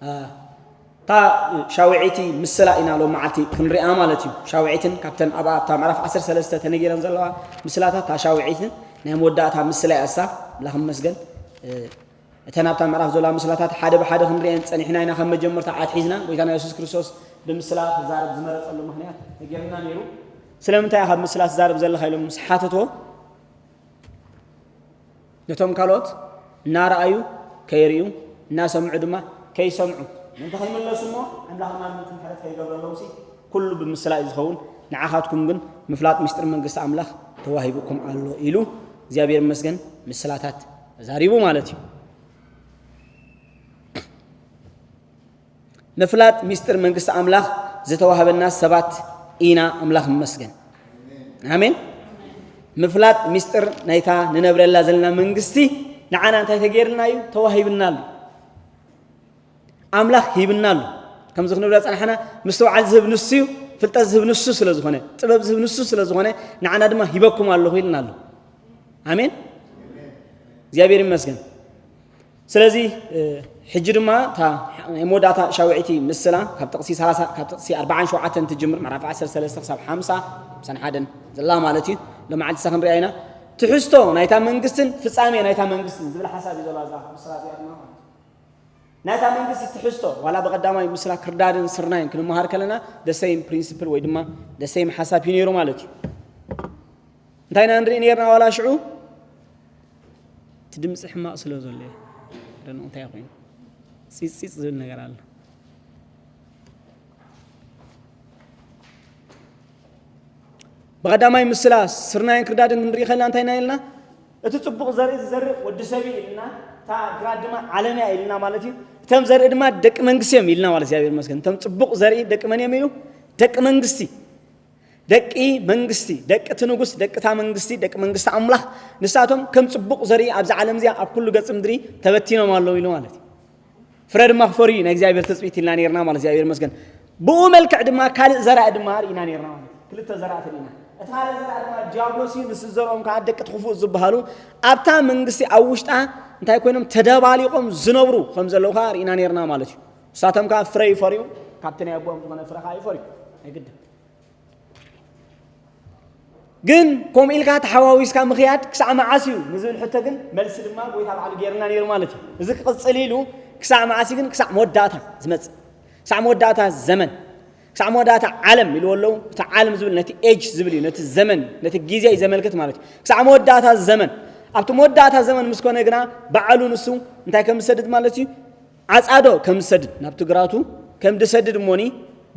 እታ ሻውዒቲ ምስላ ኢና ሎም መዓልቲ ክንሪኣ ማለት እዩ። ሻውዒትን ካብተን ኣብ ኣብታ ምዕራፍ ዓሰርተ ሰለስተ ተነጊረን ዘለዋ ምስላታት እታ ሻውዒትን ናይ መወዳእታ ምስላ እያ። እሳ ኣምላኽ ይመስገን። እተን ኣብታ ምዕራፍ ዘለዋ ምስላታት ሓደ ብሓደ ክንሪአን ጸኒሕና ኢና። ከም መጀመርታ ኣትሒዝና ጎይታና የሱስ ክርስቶስ ብምስላ ክዛረብ ዝመረጸሉ ምኽንያት ነጊርና ነይሩ። ስለምንታይ ኢኻ ምስላ ትዛረብ ዘለኻ ኢሎም ምስ ሓተትዎ፣ ነቶም ካልኦት እናረኣዩ ከይርእዩ፣ እናሰምዑ ድማ ከይሰምዑ፣ ምእንቲ ከይምለሱ እሞ ኣምላኽ ድማ ምእንቲ ምሕረት ከይገብረሎምሲ ኩሉ ብምስላ እዩ ዝኸውን። ንዓኻትኩም ግን ምፍላጥ ምስጢር መንግስቲ ኣምላኽ ተዋሂቡኩም ኣሎ ኢሉ እግዚኣብሔር ይመስገን ምስላታት ተዛሪቡ ማለት እዩ። ምፍላጥ ምስጢር መንግስቲ ኣምላኽ ዝተዋህበና ሰባት ኢና። ኣምላኽ ይመስገን። ኣሜን። ምፍላጥ ምስጢር ናይታ ንነብረላ ዘለና መንግስቲ ንዓና እንታይ ተገይርልና እዩ? ተዋሂብና ኣሎ። ኣምላኽ ሂብና ኣሎ። ከምዚ ክንብላ ጸናሕና፣ ምስትውዓል ዝህብ ንሱ እዩ፣ ፍልጠት ዝህብ ንሱ ስለ ዝኾነ፣ ጥበብ ዝህብ ንሱ ስለ ዝኾነ፣ ንዓና ድማ ሂበኩም ኣለኹ ኢልና ኣሎ። ኣሜን። እግዚኣብሔር ይመስገን። ስለዚ ሕጂ ድማ እታ ናይ መወዳእታ ሻውዒቲ ምስላ ካብ ጥቕሲ ሰላሳ፣ ካብ ጥቕሲ ኣርባዓን ሸውዓተን ትጅምር፣ ምዕራፍ ዓሰርተ ሰለስተ ክሳብ ሓምሳ፣ ሓምሳን ሓደን ዘላ ማለት እዩ። ሎመዓልቲ እሳ ክንሪኣ ኢና። ትሕዝቶ ናይታ መንግስትን ፍጻሜ ናይታ መንግስትን ዝብል ሓሳብ እዩ ዘላ እዛ ምስላ እዚኣ ድማ ማለት እዩ። ናይታ መንግስቲ ትሕዝቶ ዋላ ብቐዳማይ ምስላ ክርዳድን ስርናይን ክንመሃር ከለና the same principle ወይ ድማ the same ሓሳብ እዩ ነይሩ ማለት እዩ። እንታይ ኢና ንርኢ ነርና ዋላ ሽዑ? እቲ ድምፂ ሕማቕ ስለ ዘሎ እዩ። ደንኡ እንታይ ኮይኑ ፂፅፅ ዝብል ነገር ኣሎ። ብቐዳማይ ምስላ ስርናይን ክርዳድን ክንርኢ ከለና እንታይ ኢና ኢልና? እቲ ጽቡቕ ዘርኢ ዝዘርእ ወዲ ሰብ እዩ ኢልና፣ እታ ግራት ድማ ዓለም እያ ኢልና ማለት እዩ። እቶም ዘርኢ ድማ ደቂ መንግስቲ እዮም ኢልና ማለት እግዚኣብሔር ይመስገን። እቶም ጽቡቕ ዘርኢ ደቂ መን እዮም ኢሉ? ደቂ መንግስቲ። ደቂ መንግስቲ፣ ደቂ እቲ ንጉስ፣ ደቂ እታ መንግስቲ፣ ደቂ መንግስቲ ኣምላኽ፣ ንሳቶም ከም ጽቡቕ ዘርኢ ኣብዚ ዓለም እዚኣ ኣብ ኩሉ ገጽ ምድሪ ተበቲኖም ኣለዉ ኢሉ ማለት እዩ። ፍረ ድማ ክፈርዩ ናይ እግዚኣብሔር ትጽቢት ኢልና ነርና ማለት እግዚኣብሔር ይመስገን። ብኡ መልክዕ ድማ ካልእ ዘራኢ ድማ ርኢና ነርና ማለት እዩ። ክልተ ዘራእቲ ርኢና። እቲ ካልእ ዘራኢ ድማ ዲያብሎስ እዩ፣ ንሱ ዘርኦም ከዓ ደቂ እቲ ክፉእ ዝበሃሉ ኣብታ መንግስቲ ኣብ ውሽጣ እንታይ ኮይኖም ተደባሊቖም ዝነብሩ ከም ዘለዉ ከዓ ርኢና ነርና ማለት እዩ። ንሳቶም ከዓ ፍረ ይፈርዩ፣ ካብቲ ናይ ኣቦኦም ዝኾነ ፍረ ከዓ ይፈርዩ። ኣይግድን። ግን ከምኡ ኢልካ ተሓዋዊስካ ምኽያድ ክሳዕ መዓስ እዩ ንዝብል ሕቶ ግን መልሲ ድማ ጎይታ ባዕሉ ገይርና ነይሩ ማለት እዩ። እዚ ክቕጽል ኢሉ ክሳዕ መዓስ እዩ ግን? ክሳዕ መወዳእታ ዝመጽእ፣ ክሳዕ መወዳእታ ዘመን፣ ክሳዕ መወዳእታ ዓለም ኢልዎ ኣለዉ። እቲ ዓለም ዝብል ነቲ ኤጅ ዝብል እዩ፣ ነቲ ዘመን፣ ነቲ ግዜ እዩ ዘመልክት ማለት እዩ። ክሳዕ መወዳእታ ዘመን። ኣብቲ መወዳእታ ዘመን ምስ ኮነ ግና ባዕሉ ንሱ እንታይ ከም ዝሰድድ ማለት እዩ? ዓጻዶ ከም ዝሰድድ፣ ናብቲ ግራቱ ከም ዝሰድድ እሞኒ፣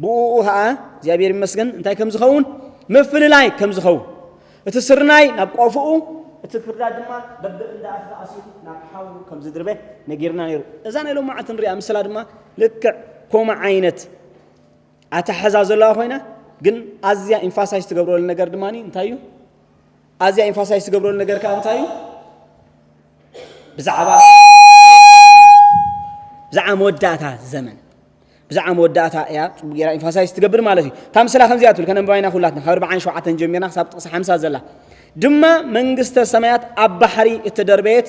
ብእኡ ኸኣ እግዚኣብሔር ይመስገን እንታይ ከም ዝኸውን? ምፍልላይ ከም ዝኸውን። እቲ ስርናይ ናብ ቆፍኡ፣ እቲ ክርዳድ ድማ በብእንዳ እቲ ተኣሲሩ ናብ ሓዊ ከም ዝድርበ ነጊርና ነይሩ። እዛ ናይ ሎማዓንቲ ንሪኣ ምስላ ድማ ልክዕ ከምኡ ዓይነት ኣተሓሕዛ ዘለዋ ኮይና፣ ግን ኣዝያ ኢምፋሳይዝ ትገብረሉ ነገር ድማ እንታይ እዩ? ኣዝያ ኢምፋሳይዝ ትገብረሉ ነገር ከኣ እንታይ እዩ? ብዛዕባ፣ ብዛዕባ መወዳእታ ዘመን፣ ብዛዕባ መወዳእታ እያ ጽቡቕ ጌራ ኢምፋሳይዝ ትገብር ማለት እዩ። እታ ምስላ ከምዚኣ ትብል፣ ከነንብባ ኢና ኩላትና፣ ካብ ኣርባዓን ሸውዓተን ጀሚርና ክሳብ ጥቕሲ ሓምሳ ዘላ። ድማ መንግስተ ሰማያት ኣብ ባሕሪ እተደርበየት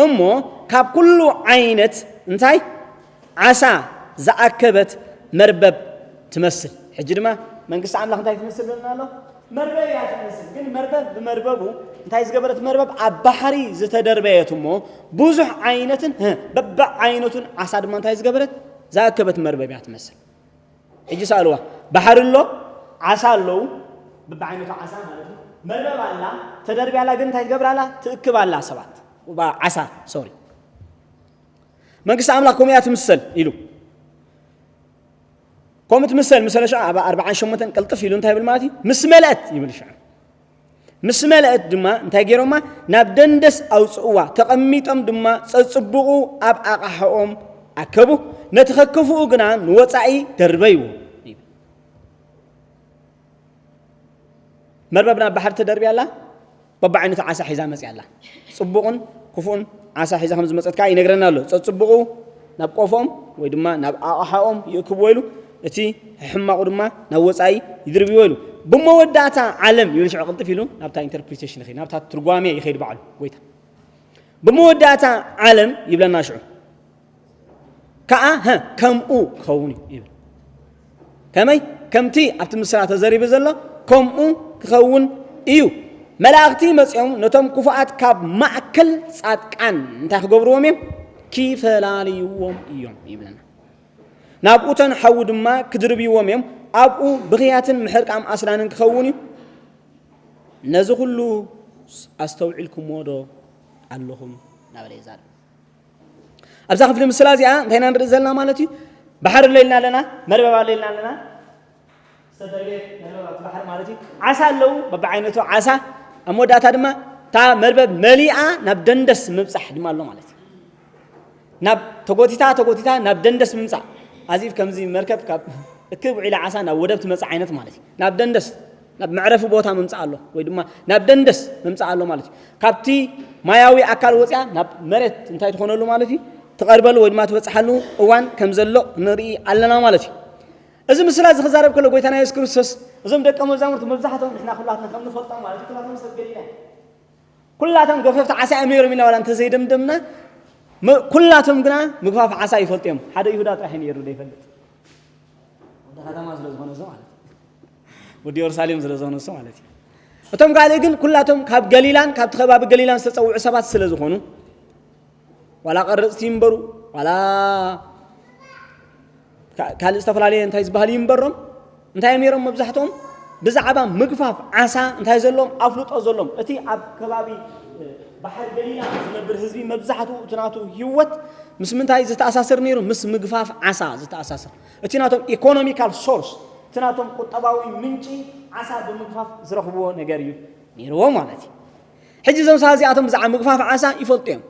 እሞ ካብ ኩሉ ዓይነት እንታይ ዓሳ ዝኣከበት መርበብ ትመስል። ሕጂ ድማ መንግስቲ ኣምላኽ እንታይ ትመስል ብለና ኣሎ? መርበብ እያ ትመስል። ግን መርበብ ብመርበቡ እንታይ ዝገበረት መርበብ? ኣብ ባሕሪ ዝተደርበየት እሞ ብዙሕ ዓይነትን፣ ህ፣ በብዓይነቱን ዓሳ ድማ እንታይ ዝገበረት? ዝኣከበት መርበብ እያ ትመስል። ሕጂ ሰኣልዋ። ባሕሪ ኣሎ፣ ዓሳ ኣለዉ፣ በብዓይነቱ ዓሳ ማለት እዩ። መርበብ ኣላ፣ ተደርብያ ኣላ፣ ግን እንታይ ትገብር ኣላ? ትእክብ ኣላ ሰባት። ባ-፣ ዓሳ፣ ሶሪ። መንግስቲ ኣምላኽ ከምኡ እያ ትምሰል ኢሉ። ከምኡ ትምሰል ምሰለ ሽዑ ኣብ ኣርባዓን ሸሞንተን ቅልጥፍ ኢሉ እንታይ ይብል ማለት እዩ? ምስ መለአት ይብል ሽዑ። ምስ መለአት ድማ እንታይ ገይሮማ? ናብ ደንደስ ኣውጽእዋ። ተቐሚጦም ድማ ጸጽብቑ ኣብ ኣቕሓኦም ኣከቡ። ነቲ ከክፍኡ ግና ንወጻኢ ደርበይዎ ይብል። መርበብ ናብ ባሕሪ ተደርብያ ኣላ፣ በብዓይነቱ ዓሳ ሒዛ መጽያ ኣላ። ጽቡቕን ክፉእን ዓሳ ሒዛ ከም ዝመጸት ከኣ ይነግረና ኣሎ። ጸጽቡቑ ናብ ቆፎም ወይ ድማ ናብ ኣቕሓኦም ይእክብዎ ኢሉ፣ እቲ ሕማቑ ድማ ናብ ወጻኢ ይድርብዎ ኢሉ። ብመወዳእታ ዓለም ይብል ሽዑ ቅልጥፍ ኢሉ ናብታ ኢንተርፕሪቴሽን ይኸይድ፣ ናብታ ትርጓሜ ይኸይድ ባዕሉ ጎይታ። ብመወዳእታ ዓለም ይብለና ሽዑ። ከኣ፣ ከምኡ ክኸውን እዩ ይብል። ከመይ? ከምቲ ኣብቲ ምስላ ተዘሪቡ ዘሎ ከምኡ ክኸውን እዩ። መላእኽቲ መጺኦም ነቶም ክፉኣት ካብ ማእከል ጻድቃን እንታይ ክገብርዎም እዮም? ክፈላልይዎም እዮም ይብለና። ናብኡ ተንሓዉ ድማ ክድርብይዎም እዮም። ኣብኡ ብኽያትን ምሕርቃም ኣስናንን ክኸውን እዩ። ነዚ ኩሉ ኣስተውዒልኩምዎ ዶ ኣለኹም? እናበለ ይዛረብ። ኣብዛ ክፍሊ ምስላ እዚኣ እንታይ ኢና ንርኢ ዘለና ማለት እዩ? ባሕሪ ኣሎ ኢልና ኣለና፣ መርበብ ኣሎ ኢልና ኣለና። ዝተደርበየ መርበብ ኣብቲ ባሕሪ ማለት እዩ። ዓሳ ኣለዉ፣ በብዓይነቱ ዓሳ። ኣብ መወዳእታ ድማ እታ መርበብ መሊኣ ናብ ደንደስ ምብጻሕ ድማ ኣሎ ማለት እዩ። ናብ ተጎቲታ ተጎቲታ ናብ ደንደስ ምምጻእ። ኣዚፍ ከምዚ መርከብ ካብ እክብ ውዒላ ዓሳ ናብ ወደብ ትመጽእ ዓይነት ማለት እዩ። ናብ ደንደስ ናብ መዕረፊ ቦታ ምምጻእ ኣሎ ወይ ድማ ናብ ደንደስ ምምጻእ ኣሎ ማለት እዩ። ካብቲ ማያዊ ኣካል ወጽያ ናብ መሬት እንታይ ትኾነሉ ማለት እዩ? ትቐርበሉ ወይ ድማ ትበጽሓሉ እዋን ከም ዘሎ ንርኢ ኣለና ማለት እዩ። እዚ ምስላ እዚ ክዛረብ ከሎ ጎይታና የሱስ ክርስቶስ እዞም ደቀ መዛሙርቲ መብዛሕትኦም ንሕና ኩላትና ከም ንፈልጦም ማለት እዩ፣ ኩላቶም ሰብ ገሊላ እዮም። ኩላቶም ገፈፍቲ ዓሳ እዮም ነይሮም ኢልና ዋላ እንተዘይደምደምና፣ መ-፣ ኩላቶም ግና ምግፋፍ ዓሳ ይፈልጡ እዮም። ሓደ ይሁዳ ጥራሕ እዩ ነይሩ ዘይፈልጥ። ወዲ ከተማ ስለ ዝኾነ እሱ ማለት እዩ። ወዲ የሩሳሌም ስለ ዝኾነ እሱ ማለት እዩ። እቶም ካልእ ግን ኩላቶም ካብ ገሊላን ካብቲ ከባቢ ገሊላን ዝተጸውዑ ሰባት ስለ ዝኾኑ፣ ዋላ ቀረጽቲ ይንበሩ፣ ዋላ ካ-፣ ካልእ ዝተፈላለየ እንታይ ዝበሃል ይንበሮም፣ እንታይ እዮም ነይሮም መብዛሕትኦም? ብዛዕባ ምግፋፍ ዓሳ እንታይ ዘለዎም? ኣፍልጦ ዘለዎም። እቲ ኣብ ከባቢ፣ እ፣ ባሕሪ ገሊላ ዝነብር ህዝቢ መብዛሕትኡ እቲ ናቱ ህይወት ምስ ምንታይ ዝተኣሳሰር ነይሩ? ምስ ምግፋፍ ዓሳ ዝተኣሳሰር። እቲ ናቶም ኢኮኖሚካል ሶርስ፣ እቲ ናቶም ቁጠባዊ ምንጪ ዓሳ ብምግፋፍ ዝረኽብዎ ነገር እዩ ነይርዎ ማለት እዩ። ሕጂ እዞም ሰባት እዚኣቶም ብዛዕባ ምግፋፍ ዓሳ ይፈልጡ እዮም።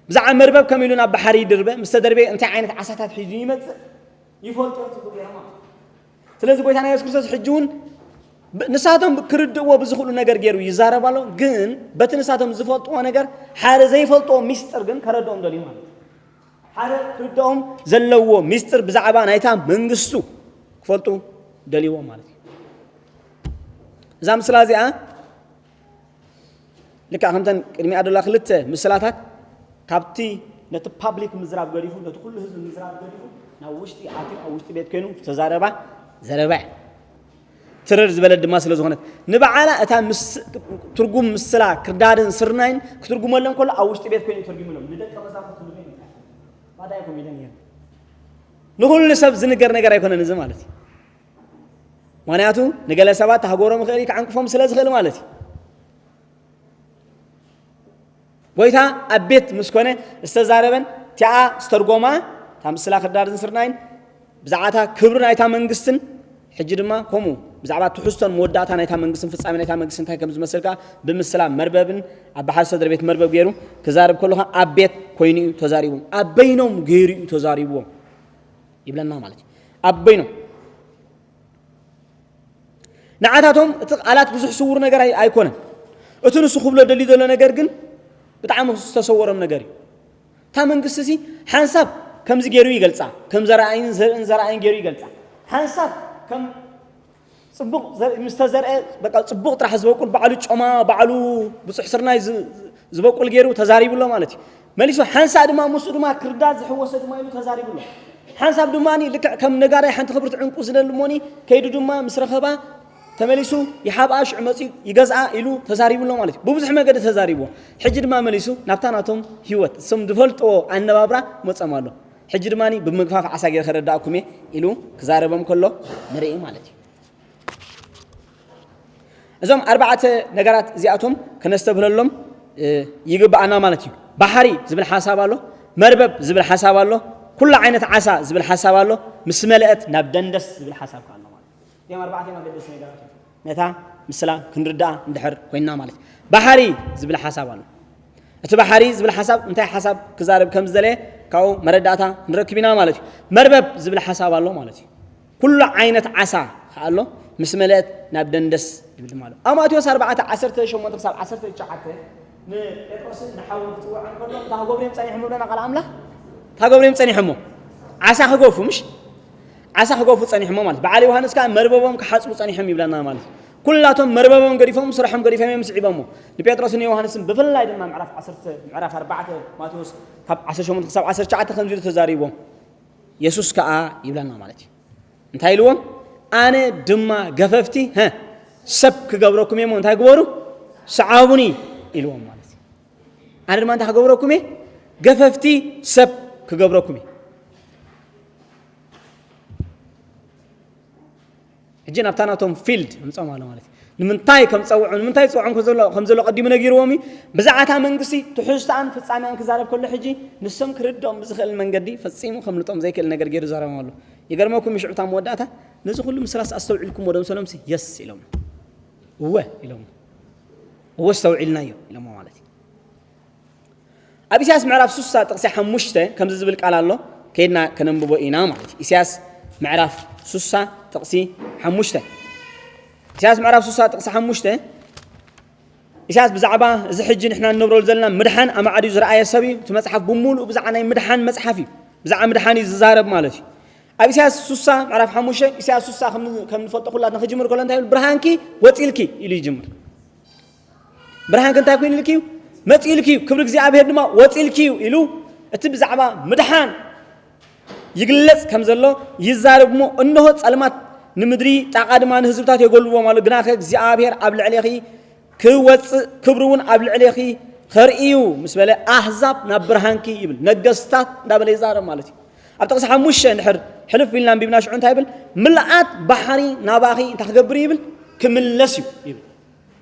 ብዛዕባ መርበብ ከም ኢሉ ናብ ባሕሪ ይድርበ፣ ምስ ተደርበየ እንታይ ዓይነት ዓሳታት ሒዙ ይመጽእ ይፈልጡ እዮም፣ ጽቡቕ ገይሮም ማለት እዩ። ስለዚ ጎይታና የሱስ ክርስቶስ ሕጂ እውን ብ-፣ ንሳቶም ክርድእዎ ብዝኽእሉ ነገር ገይሩ ይዛረብ ኣሎ። ግን በቲ ንሳቶም ዝፈልጥዎ ነገር ሓደ ዘይፈልጥዎ ሚስጥር ግን ከረድኦም ደልዩ ማለት እዩ። ሓደ ክርድኦም ዘለዎ ሚስጥር ብዛዕባ ናይታ መንግስቱ ክፈልጡ ደልይዎ ማለት እዩ። እዛ ምስላ እዚኣ ልክዕ ከምተን ቅድሚኣ ደላ ክልተ ምስላታት ካብቲ ነቲ ፓብሊክ ምዝራብ ገዲፉ፣ ነቲ ኩሉ ህዝቢ ምዝራብ ገዲፉ፣ ናብ ውሽጢ ኣትዩ፣ ኣብ ውሽጢ ቤት ኮይኑ ዝተዛረባ ዘረባ እያ። ትርር ዝበለት ድማ ስለ ዝኾነት፣ ንበዓላ እታ ምስ-፣ ትርጉም ምስላ ክርዳድን ስርናይን ክትርጉመሎም ከሎ፣ ኣብ ውሽጢ ቤት ኮይኑ እዩ ተርጉሙሎም። ንደቀ መዛሙርቱ ንበይኑ ጥራሕ። ባዳ ኣይኮን ኢለን እየን። ንኹሉ ሰብ ዝንገር ነገር ኣይኮነን እዚ ማለት እዩ። ምኽንያቱ ንገለ ሰባት ተሃገሮም ይኽእል እዩ፣ ክዓንቅፎም ስለ ዝኽእል ማለት እዩ። ጎይታ ኣብ ቤት ምስ ኮነ ዝተዛረበን እቲኣ ዝተርጎማ፣ እታ ምስላ ክርዳድን ስርናይን፣ ብዛዕባታ ክብሪ ናይታ መንግስትን፣ ሕጂ ድማ ከምኡ ብዛዕባ ትሕዝቶን መወዳእታ ናይታ መንግስትን ፍጻሜ ናይታ መንግስትን እንታይ ከም ዝመስል ከኣ ብምስላ መርበብን ኣብ ባሕሪ ዝተደርቤት መርበብ ገይሩ ክዛረብ ከሎ ከኣ ኣብ ቤት ኮይኑ እዩ ተዛሪቡ። ኣብ በይኖም ገይሩ እዩ ተዛሪብዎም ይብለና ማለት እዩ። ኣብ በይኖም። ንዓታቶም እቲ ቃላት ብዙሕ ስዉር ነገር ኣይ-፣ ኣይኮነን። እቲ ንሱ ክብሎ ደልዩ ዘሎ ነገር ግን ብጣዕሚ ዝተሰወሮም ነገር እዩ። እታ መንግስቲ እዚ ሓንሳብ ከምዚ ገይሩ ይገልጻ፣ ከም ዘርኣይን ዘርእን ዘርኣይን ገይሩ ይገልጻ። ሓንሳብ ከም ጽቡቕ ዘርኢ ምስ ተዘርአ፣ በቃ ጽቡቕ ጥራሕ ዝበቁል፣ ባዕሉ ጮማ፣ ባዕሉ ብዙሕ ስርናይ ዝ-፣ ዝበቁል ገይሩ ተዛሪቡ ኣሎ ማለት እዩ። መሊሱ ሓንሳእ ድማ ምስኡ ድማ ክርዳድ ዝሕወሰ ድማ ኢሉ ተዛሪቡ ኣሎ። ሓንሳብ ድማ ልክዕ ከም ነጋዳይ ሓንቲ ክብርቲ ዕንቁ ዝደሊ እሞኒ ከይዱ ድማ ምስ ረኸባ ተመሊሱ ይሓብኣ፣ ሽዑ መጺኡ ይገዝኣ ኢሉ ተዛሪቡ ኣሎ ማለት እዩ። ብብዙሕ መገዲ ተዛሪብዎ። ሕጂ ድማ መሊሱ ናብታ ናቶም ህይወት፣ እሶም ዝፈልጥዎ ኣነባብራ መጾም ኣሎ። ሕጂ ድማ ብምግፋፍ ዓሳ ገይረ ከረዳእኩም እየ ኢሉ ክዛረቦም ከሎ ንርኢ ማለት እዩ። እዞም ኣርባዕተ ነገራት እዚኣቶም ከነስተብህለሎም፣ እ፣ ይግብኣና ማለት እዩ። ባሕሪ ዝብል ሓሳብ ኣሎ፣ መርበብ ዝብል ሓሳብ ኣሎ፣ ኩሉ ዓይነት ዓሳ ዝብል ሓሳብ ኣሎ፣ ምስ መለአት ናብ ደንደስ ዝብል ሓሳብ ከኣ ኣሎ ማለት እዩ። እዚኦም ኣርባዕተ እዮም ኣገደስቲ ነገራት እዮም። ነታ ምስላ ክንርድኣ እንድሕር ኮይንና ማለት እዩ። ባሕሪ ዝብል ሓሳብ ኣሎ። እቲ ባሕሪ ዝብል ሓሳብ እንታይ ሓሳብ ክዛረብ ከም ዝደለየ ካብኡ መረዳእታ ንረክብ ኢና ማለት እዩ። መርበብ ዝብል ሓሳብ ኣሎ ማለት እዩ። ኩሉ ዓይነት ዓሳ ከኣ ኣሎ፣ ምስ መለአት ናብ ደንደስ ይብል ድማ ኣሎ። ኣብ ማቴዎስ ኣርባዕተ ዓሰርተ ሸሞንተ ክሳብ ዓሰርተ ትሽዓተ ንጴጥሮስን ንሓውን ክጽውዖም ከሎ እንታይ ክገብሩ እዮም ጸኒሖም ይብለና ቃል ኣምላኽ? እንታይ ክገብሩ እዮም ጸኒሖሞ? ዓሳ ክገፉ፣ ምሽ? ዓሳ ክገፉ ጸኒሖሞ ማለት። በዓል ዮሃንስ ከኣ መርበቦም ክሓጽቡ ጸኒሖም ይብለና ማለት። ኩላቶም መርበቦም ገዲፎም፣ ስራሖም ገዲፎም እዮም ስዒቦሞ። ንጴጥሮስን ንዮሃንስን ብፍላይ ድማ ምዕራፍ ዓሰርተ፣ ምዕራፍ ኣርባዕተ ማቴዎስ ካብ ዓሰርተ ሸሞንተ ክሳብ ዓሰርተ ትሽዓተ ከምዚ ኢሉ ተዛሪቦም። የሱስ ከኣ ይብለና ማለት እዩ። እንታይ ኢልዎም? ኣነ ድማ ገፈፍቲ ሰብ ክገብረኩም እየ፣ እንታይ ግበሩ? ሰዓቡኒ ኢልዎም ማለት እዩ። ኣነ ድማ እንታይ ክገብረኩም እየ? ገፈፍቲ ሰብ ክገብረኩም እየ። ሕጂ ናብታ ናቶም ፊልድ ምጾም ኣሎ ማለት እዩ። ንምንታይ ከም ጸውዑ፣ ንምንታይ ጸውዖም ከም ዘሎ ቀዲሙ ነጊርዎም እዩ። ብዛዕባ እታ መንግስቲ ትሕዝቶኣን ፍጻሜኣን ክዛረብ ከሎ፣ ሕጂ ንሶም ክርድኦም ብዝኽእል መንገዲ ፈጺሙ ከምልጦም ዘይክእል ነገር ገይሩ ዛረቦም ኣሎ። ይገርመኩም፣ ምሽዑ እታ መወዳእታ፣ ነዚ ኩሉ ምስራስ ኣስተውዒልኩም ወደም ሰሎም ሲ የስ ኢሎም፣ እወ ኢሎም፣ እወ ኣስተውዒልና እዩ ኢሎም ማለት እዩ። ኣብ ኢሳያስ ምዕራፍ ሱሳ ጥቕሲ ሓሙሽተ ከምዚ ዝብል ቃል ኣሎ። ከይድና ከነንብቦ ኢና ማለት እዩ። ኢሳያስ ምዕራፍ ሱሳ ጥቕሲ ሓሙሽተ። ኢሳያስ ምዕራፍ ሱሳ ጥቕሲ ሓሙሽተ። ኢሳያስ ብዛዕባ እዚ ሕጂ ንሕና እንነብረሉ ዘለና ምድሓን ኣማዕድዩ ዝረኣየ ሰብ እዩ። እቲ መጽሓፍ ብምሉኡ ብዛዕባ ናይ ምድሓን መጽሓፍ እዩ። ብዛዕባ ምድሓን እዩ ዝዛረብ ማለት እዩ። ኣብ ኢሳያስ ሱሳ ምዕራፍ ሓሙሽተ፣ ኢሳያስ ሱሳ ከም ከም ንፈልጦ ኩላትና ክጅምር ከሎ እንታይ ይብል? ብርሃንኪ ወጺልኪ ኢሉ ይጅምር። ብርሃንኪ እንታይ ኮይኑልኪ እዩ? መጺኡልኪ እዩ። ክብሪ እግዚኣብሔር ድማ ወጺልኪ እዩ ኢሉ እቲ ብዛዕባ ምድሓን ይግለጽ ከም ዘሎ ይዛረብ እሞ፣ እንሆ ጸልማት ንምድሪ፣ ጣቓ ድማ ንህዝብታት የጎልብዎም ኣሎ። ግናኸ እግዚኣብሔር ኣብ ልዕሌኺ ክወጽእ፣ ክብሩ እውን ኣብ ልዕሌኺ ኸርእዩ ምስ በለ፣ ኣህዛብ ናብ ብርሃንኪ ይብል፣ ነገስታት እንዳበለ ይዛረብ ማለት እዩ። ኣብ ጥቕሲ ሓሙሽተ እንድሕር ሕልፍ ኢልና ኣንቢብና ሽዑ እንታይ ይብል? ምልኣት ባሕሪ ናባኺ እንታይ ክገብር እዩ ይብል? ክምለስ እዩ ይብል።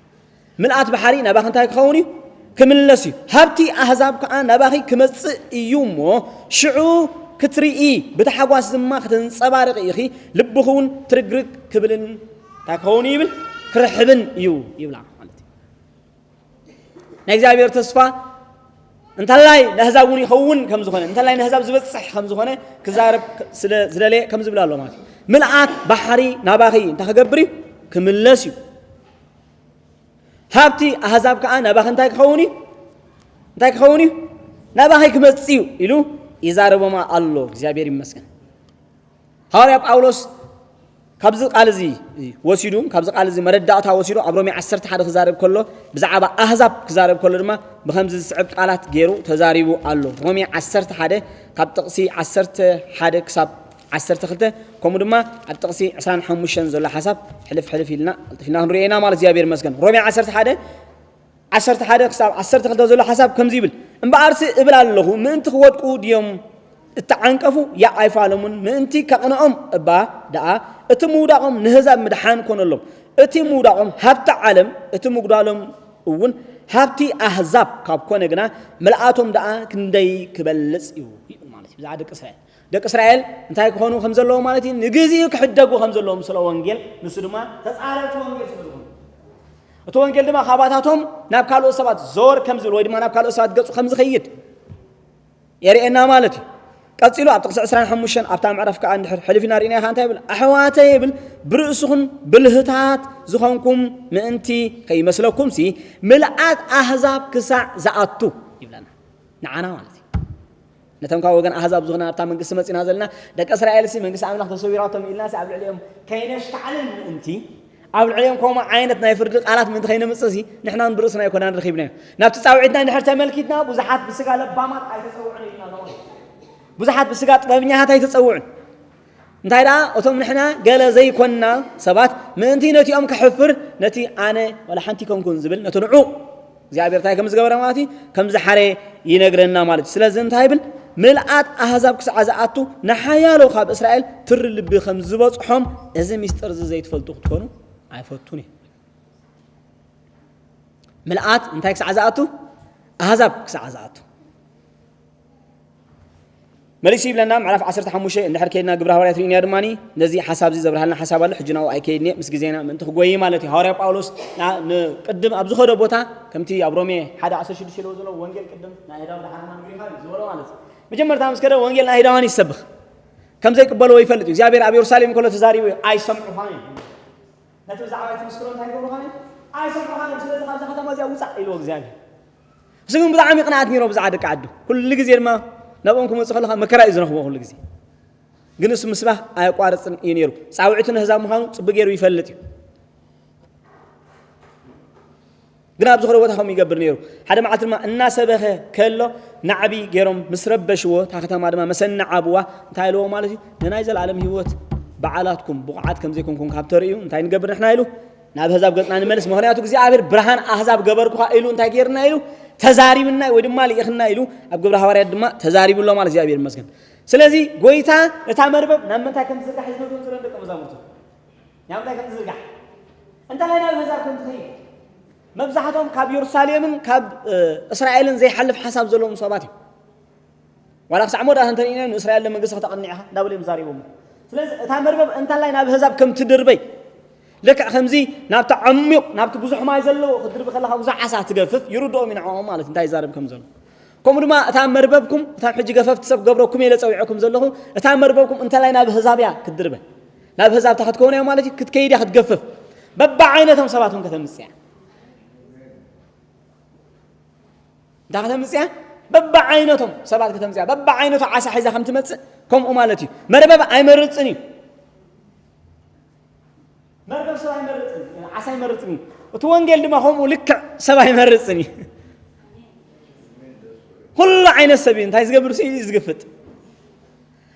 ምልኣት ባሕሪ ናባኺ እንታይ ክኸውን እዩ? ክምለስ እዩ። ሃብቲ ኣህዛብ ከኣ ናባኺ ክመጽእ እዩ እሞ፣ ሽዑ ክትርኢ፣ ብታሕጓስ ድማ ክትንጸባረቒ ኢኺ፣ ልብኺ እውን ትርግርግ ክብልን እንታይ ክኸውን እዩ ይብል? ክርሕብን እዩ ይብላ ማለት እዩ። ናይ እግዚኣብሔር ተስፋ እንተላይ ንኣህዛብ እውን ይኸውን ከም ዝኾነ፣ እንተላይ ንኣህዛብ ዝበጽሕ ከም ዝኾነ ክዛረብ ስለ ዝደለየ ከምዚ ይብል ኣሎ ማለት እዩ። ምልኣት ባሕሪ ናባኺ እንታይ ክገብር እዩ? ክምለስ እዩ። ሃብቲ ኣህዛብ ከኣ ናባኺ እንታይ ክኸውን እዩ? እንታይ ክኸውን እዩ? ናባኺ ክመጽእ እዩ ኢሉ ይዛረቦማ ኣሎ። እግዚኣብሔር ይመስገን። ሃዋርያ ጳውሎስ ካብዚ ቃል እዚ ወሲዱ፣ ካብዚ ቃል እዚ መረዳእታ ወሲዱ ኣብ ሮሜ ዓሰርተ ሓደ ክዛረብ ከሎ፣ ብዛዕባ ኣህዛብ ክዛረብ ከሎ ድማ ብኸምዚ ዝስዕብ ቃላት ገይሩ ተዛሪቡ ኣሎ። ሮሜ ዓሰርተ ሓደ ካብ ጥቕሲ ዓሰርተ ሓደ ክሳብ ዓሰርተ ክልተ፣ ከምኡ ድማ ኣብ ጥቕሲ ዕስራን ሓሙሽተን ዘሎ ሓሳብ ሕልፍ ሕልፍ ኢልና ቀልጢፍና ክንሪኦ ኢና ማለት እግዚኣብሔር ይመስገን። ሮሜ ዓሰርተ ሓደ ዓሰርተ ሓደ ክሳብ ዓሰርተ ክልተ ዘሎ ሓሳብ ከምዚ ይብል፣ እምበኣርሲ እብል ኣለኹ፣ ምእንቲ ክወድቁ ድዮም እተዓንቀፉ? ያእ ኣይፋለሙን፣ ምእንቲ ከቕንኦም እባ ደኣ እቲ ምውዳቖም ንህዛብ ምድሓን ኮነሎም። እቲ ምውዳቖም ሃብቲ ዓለም፣ እቲ ምጉዳሎም እውን ሃብቲ ኣህዛብ ካብ ኮነ ግና፣ ምልኣቶም ደኣ ክንደይ ክበልጽ እዩ ይብል ማለት እዩ። ብዛዕባ ደቂ እስራኤል፣ ደቂ እስራኤል እንታይ ክኾኑ ከም ዘለዎም ማለት እዩ፣ ንግዜኡ ክሕደጉ ከም ዘለዎም ስለ ወንጌል፣ ንሱ ድማ ተጻረርቲ ወንጌል ስለ ዝኾኑ፣ እቲ ወንጌል ድማ ካባታቶም ናብ ካልኦት ሰባት ዞር ከም ዝብል ወይ ድማ ናብ ካልኦት ሰባት ገጹ ከም ዝኸይድ የርእየና ማለት እዩ። ቀጺሉ ኣብ ጥቕሲ ዕስራን ሓሙሽተን ኣብታ ምዕራፍ ከኣ እንድሕር ሕልፍ ኢና ርኢና ኢኻ እንታይ ይብል? ኣሕዋተይ ይብል፣ ብርእስኹም ብልህታት ዝኾንኩም ምእንቲ ከይመስለኩምሲ፣ ምልኣት ኣህዛብ ክሳዕ ዝኣቱ ይብለና። ንዓና ማለት እዩ። ነቶም ካብ ወገን ኣህዛብ ዝኾነ ኣብታ መንግስቲ መጺና ዘለና ደቂ እስራኤልሲ መንግስቲ ኣምላኽ ተሰዊራቶም ኢልናሲ ኣብ ልዕሊኦም ከይነሽካዕልን ምእንቲ፣ ኣብ ልዕሊኦም ከምኡ ዓይነት ናይ ፍርዲ ቃላት ምእንቲ ከይነምጽእሲ፣ ንሕና እውን ብርእስና ኣይኮናን ረኺብናዮ። ናብቲ ጻውዒትና እንድሕር ተመልኪትና፣ ብዙሓት ብስጋ ለባማት ኣይተጸውዑን ኢልና ተባሂሉ። ብዙሓት ብስጋ ጥበብኛታት ኣይተጸውዑን። እንታይ ደኣ፣ እቶም ንሕና ገለ ዘይኮንና ሰባት ምእንቲ ነቲኦም ከሕፍር፣ ነቲ ኣነ ዋላ ሓንቲ ኣይኮንኩን ዝብል፣ ነቲ ንዑቕ እግዚኣብሔር እንታይ ከም ዝገበረ ማለት እዩ፣ ከም ዝሓረየ ይነግረና ማለት እዩ። ስለዚ እንታይ ይብል? ምልኣት ኣህዛብ ክሳዕ ዝኣቱ፣ ንሓያሎ ካብ እስራኤል ትሪ ልቢ ከም ዝበጽሖም፣ እዚ ምስጢር እዚ ዘይትፈልጡ ክትኮኑ ኣይፈቱን እዩ። ምልኣት እንታይ ክሳዕ ዝኣቱ? ኣህዛብ ክሳዕ ዝኣቱ። መሊሱ ይብለና፣ ምዕራፍ ዓሰርተ ሓሙሽተ እንድሕር ከይድና ግብረ ሃዋርያት ርኢናዮ ድማ፣ ነዚ ሓሳብ እዚ ዘብርሃልና ሓሳብ ኣሎ። ሕጂ ናብኡ ኣይከይድን እየ፣ ምስ ግዜና ምእንቲ ክጎይ ማለት እዩ። ሃዋርያ ጳውሎስ ና-፣ ንቅድም ኣብ ዝኸዶ ቦታ፣ ከምቲ ኣብ ሮሜ ሓደ ዓሰርተ ሽዱሽተ ኢልዎ ዘሎ፣ ወንጌል ቅድም ናይ ኣይሁዳዊ ደሓር ድማ ንግሪኻ እዩ ዝበሎ ማለት እዩ። መጀመርታ ምስ ከደ ወንጌል ናይ ኣይሁዳውያን ይሰብኽ። ከም ዘይቅበልዎ ይፈልጥ እዩ። እግዚኣብሔር ኣብ የሩሳሌም ከሎ ተዛሪቡ እዩ፣ ኣይሰምዑኻን እዮም። ነቲ ብዛዕባ እቲ ምስክሮ እንታይ ይገብሩኻን እዮም? ኣይሰምዑኻን እዮም። ስለዚ ካብዛ ከተማ እዚኣ ውጻእ ኢልዎ እግዚኣብሔር። እሱ ግን ብጣዕሚ ቅንኣት ነይርዎ ብዛዕባ ደቂ ዓዱ። ኩሉ ግዜ ድማ ናብኦም ክመጽእ ከለኻ መከራ እዩ ዝረኽቦ ኩሉ ግዜ። ግን እሱ ምስባኽ ኣየቋርጽን እዩ ነይሩ። ጻውዒቱ ንህዛብ ምዃኑ ጽቡቅ ገይሩ ይፈልጥ እዩ። ግን ኣብ ዝኾነ ቦታ ከምኡ ይገብር ነይሩ። ሓደ መዓልቲ ድማ እናሰበኸ ከሎ ናዕቢ ገይሮም ምስ ረበሽዎ፣ እታ ከተማ ድማ መሰናዓብዋ። እንታይ ኢልዎ ማለት እዩ? ንናይ ዘለኣለም ህይወት በዓላትኩም ብቑዓት ከም ዘይኮንኩም ካብ ተርእዩ እንታይ ንገብር ንሕና ኢሉ? ናብ ኣህዛብ ገጽና ንመልስ። ምኽንያቱ እግዚኣብሔር ብርሃን ኣህዛብ ገበርኩኻ ኢሉ እንታይ ገይርና ኢሉ? ተዛሪብና ወይ ድማ ልኢኽና ኢሉ ኣብ ግብረ ሃዋርያት ድማ ተዛሪቡ ኣሎ ማለት እግዚኣብሔር ይመስገን። ስለዚ ጎይታ እታ መርበብ ናብ ምንታይ ከም ትዝርጋሕ ይነግሮም ዘሎ ደቀ መዛሙርቱ። ናብ ምንታይ ከም ትዝርጋሕ? እንተላይ ናብ ኣህዛብ ከም ትኸይድ። መብዛሕቶም ካብ የሩሳሌምን ካብ፣ እ፣ እስራኤልን ዘይሓልፍ ሓሳብ ዘለዎም ሰባት እዮም። ዋላ ክሳዕ መወዳእታ እንተርኢና ንእስራኤል ለመንግስቲ ከተቐንዕ ኢኻ እንዳበሉ እዮም ዛሪቦም። ስለዚ እታ መርበብ እንተላይ ናብ ኣህዛብ ከም ትድርበይ፣ ልክዕ ከምዚ ናብቲ ዓሚቕ፣ ናብቲ ብዙሕ ማይ ዘለዎ ክትድርቢ ከለኻ ብዙሕ ዓሳ ትገፍፍ፣ ይርድኦም እዩ ንዕኦም ማለት እንታይ ይዛረብ ከም ዘሎ። ከምኡ ድማ እታ መርበብኩም፣ እታ ሕጂ ገፈፍቲ ሰብ ክገብረኩም እየ ኢለ ጸዊዐኩም ዘለኹ፣ እታ መርበብኩም እንተላይ ናብ ኣህዛብ እያ ክትድርበ። ናብ ኣህዛብ እታ ክትከውን እያ ማለት እዩ፣ ክትከይድ እያ ክትገፍፍ። በብዓይነቶም ሰባት እውን ከተምጽእ እያ። እንታይ ከተምጽእ እያ? በብዓይነቶም ሰባት ከተምጽእ እያ። በብዓይነቱ ዓሳ ሒዛ ከም ትመጽእ ከምኡ ማለት እዩ። መርበብ ኣይመርጽን እዩ። መርበብ ሰብ ኣይመርጽን፣ ዓሳ ኣይመርጽን እዩ። እቲ ወንጌል ድማ ከምኡ ልክዕ ሰብ ኣይመርጽን እዩ። ኩሉ ዓይነት ሰብ እዩ እንታይ ዝገብር? ስኢሉ እዩ ዝግፍጥ።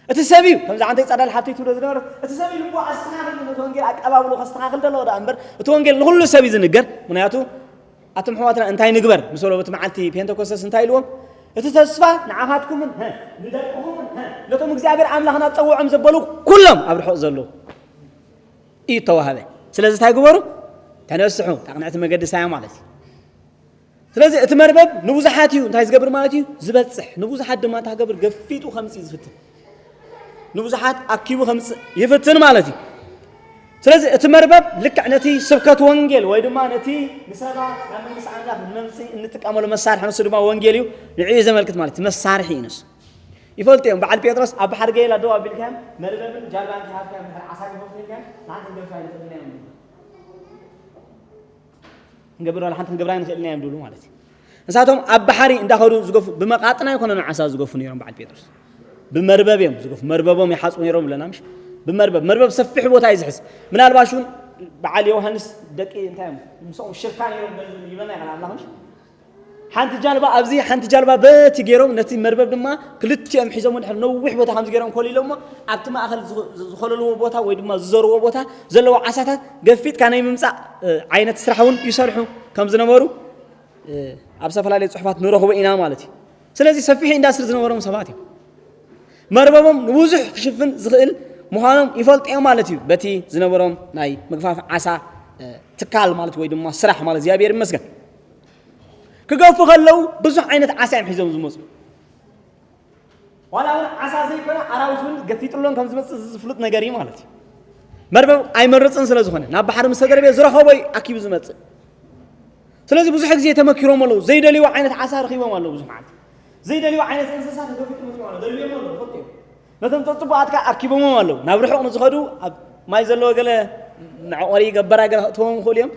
እቲ ሰብ እዩ፣ ከምዚ ዓንተይ ጻዳል ሓብተይ ትብሎ ዝነበረት፣ እቲ ሰብ እዩ ልቡ ኣስተኻኺሉ ነቲ ወንጌል ኣቀባብሉ ከስተኻኽል ዘለዎ ደኣ እምበር፣ እቲ ወንጌል ንኹሉ ሰብ እዩ ዝንገር። ምኽንያቱ ኣቱም ኣሕዋትና እንታይ ንግበር ምስ በሎ በቲ መዓልቲ ፔንተኮስተስ እንታይ ኢልዎም? እቲ ተስፋ ንዓኻትኩምን፣ ሀ፣ ንደቅኹምን፣ ሀ፣ ነቶም እግዚኣብሔር ኣምላኽና ዝጸውዖም ዘበሉ ኩሎም ኣብ ርሑቕ ዘለዉ እዩ እተዋህበ። ስለዚ እንታይ ግበሩ? ተነስሑ፣ እታ ቅንዕቲ መገዲ ሳያ ማለት እዩ። ስለዚ እቲ መርበብ ንብዙሓት እዩ እንታይ ዝገብር ማለት እዩ? ዝበጽሕ። ንብዙሓት ድማ እንታይ ክገብር? ገፊጡ ከምጽእ ዝፍትን። ንብዙሓት ኣኪቡ ከምጽእ ይፍትን ማለት እዩ። ስለዚ እቲ መርበብ ልክዕ ነቲ ስብከት ወንጌል ወይ ድማ ነቲ ንሰባ ናብ መንግስቲ ኣምላኽ ንምምጽእ እንጥቀመሉ መሳርሒ ንሱ ድማ ወንጌል እዩ። ንዕኡ እዩ ዘመልክት ማለት እዩ። መሳርሒ እዩ ንሱ። ይፈልጡ እዮም። በዓል ጴጥሮስ ኣብ ባሕሪ ገይላ ደው ኣቢልካዮም፣ መርበብን ጃልባን ከይሃብካዮም፣ ድሕሪ ዓሳ ከይፈትልካዮም፣ ንሓንቲ ክንገፍፍ ኣይንኽእልን ኢና እዮም። ክንገብር ዋላ ሓንቲ ክንገብር ኣይንኽእልን ኢና እዮም ዝብሉ ማለት እዩ። ንሳቶም ኣብ ባሕሪ እንዳኸዱ ዝገፉ፣ ብመቓጥን ኣይኮነን ዓሳ ዝገፉ ነይሮም በዓል ጴጥሮስ። ብመርበብ እዮም ዝገፉ፣ መርበቦም ይሓጽቡ ነይሮም ብለና ምሽ? ብመርበብ፣ መርበብ ሰፊሕ ቦታ እዩ ዝሕዝ። ምናልባሽ እውን በዓል ዮሃንስ ደቂ እንታይ እዮም? ምስኦም ሽርካ ነይሮም በል ይበና ይኽእል ኣምላኽ ምሽ? ሓንቲ ጃልባ ኣብዚ፣ ሓንቲ ጃልባ በቲ ገይሮም፣ ነቲ መርበብ ድማ ክልቲኦም ሒዞም ድሕሪ ነዊሕ ቦታ ከምዚ ገይሮም ኮሊሎሞ፣ ኣብቲ ማእከል ዝኸ-፣ ዝኸለልዎ ቦታ ወይ ድማ ዝዘርዎ ቦታ ዘለዎ ዓሳታት ገፊጥካ ናይ ምምጻእ፣ እ፣ ዓይነት ስራሕ እውን ይሰርሑ ከም ዝነበሩ፣ እ፣ ኣብ ዝተፈላለየ ጽሑፋት ንረኽቦ ኢና ማለት እዩ። ስለዚ ሰፊሕ ኢንዳስትሪ ዝነበሮም ሰባት እዮም። መርበቦም ንብዙሕ ክሽፍን ዝኽእል ምዃኖም ይፈልጡ እዮም ማለት እዩ። በቲ ዝነበሮም ናይ ምግፋፍ ዓሳ፣ እ፣ ትካል ማለት ወይ ድማ ስራሕ ማለት እግዚኣብሔር ይመስገን። ክገፉ ከለዉ ብዙሕ ዓይነት ዓሳ እዮም ሒዞም ዝመጹ። ዋላ እውን ዓሳ ዘይኮነ ኣራዊት እውን ገፊጥሎም ከም ዝመጽእ ዝፍሉጥ ነገር እዩ ማለት እዩ። መርበብ ኣይመርጽን ስለ ዝኾነ ናብ ባሕሪ ምስ ተደርበየ ዝረኸቦ እዩ ኣኪቡ ዝመጽእ። ስለዚ ብዙሕ ግዜ ተመኪሮም ኣለዉ። ዘይደልይዎ ዓይነት ዓሳ ረኺቦም ኣለዉ። ብዙሕ መዓልቲ ዘይደልይዎ ዓይነት እንስሳት ገፊጡ መጽኡ ኣሎ። ደርብዮም ኣለዉ። ፈልጡ እዮም። ነቶም ጸጽቡቓት ከኣ ኣኪቦምዎም ኣለዉ። ናብ ርሑቕ ንዝኸዱ ኣብ ማይ ዘለዎ ገለ መዕቆሪ ገበራ ገለ ከእትዎም ይኽእሉ እዮም።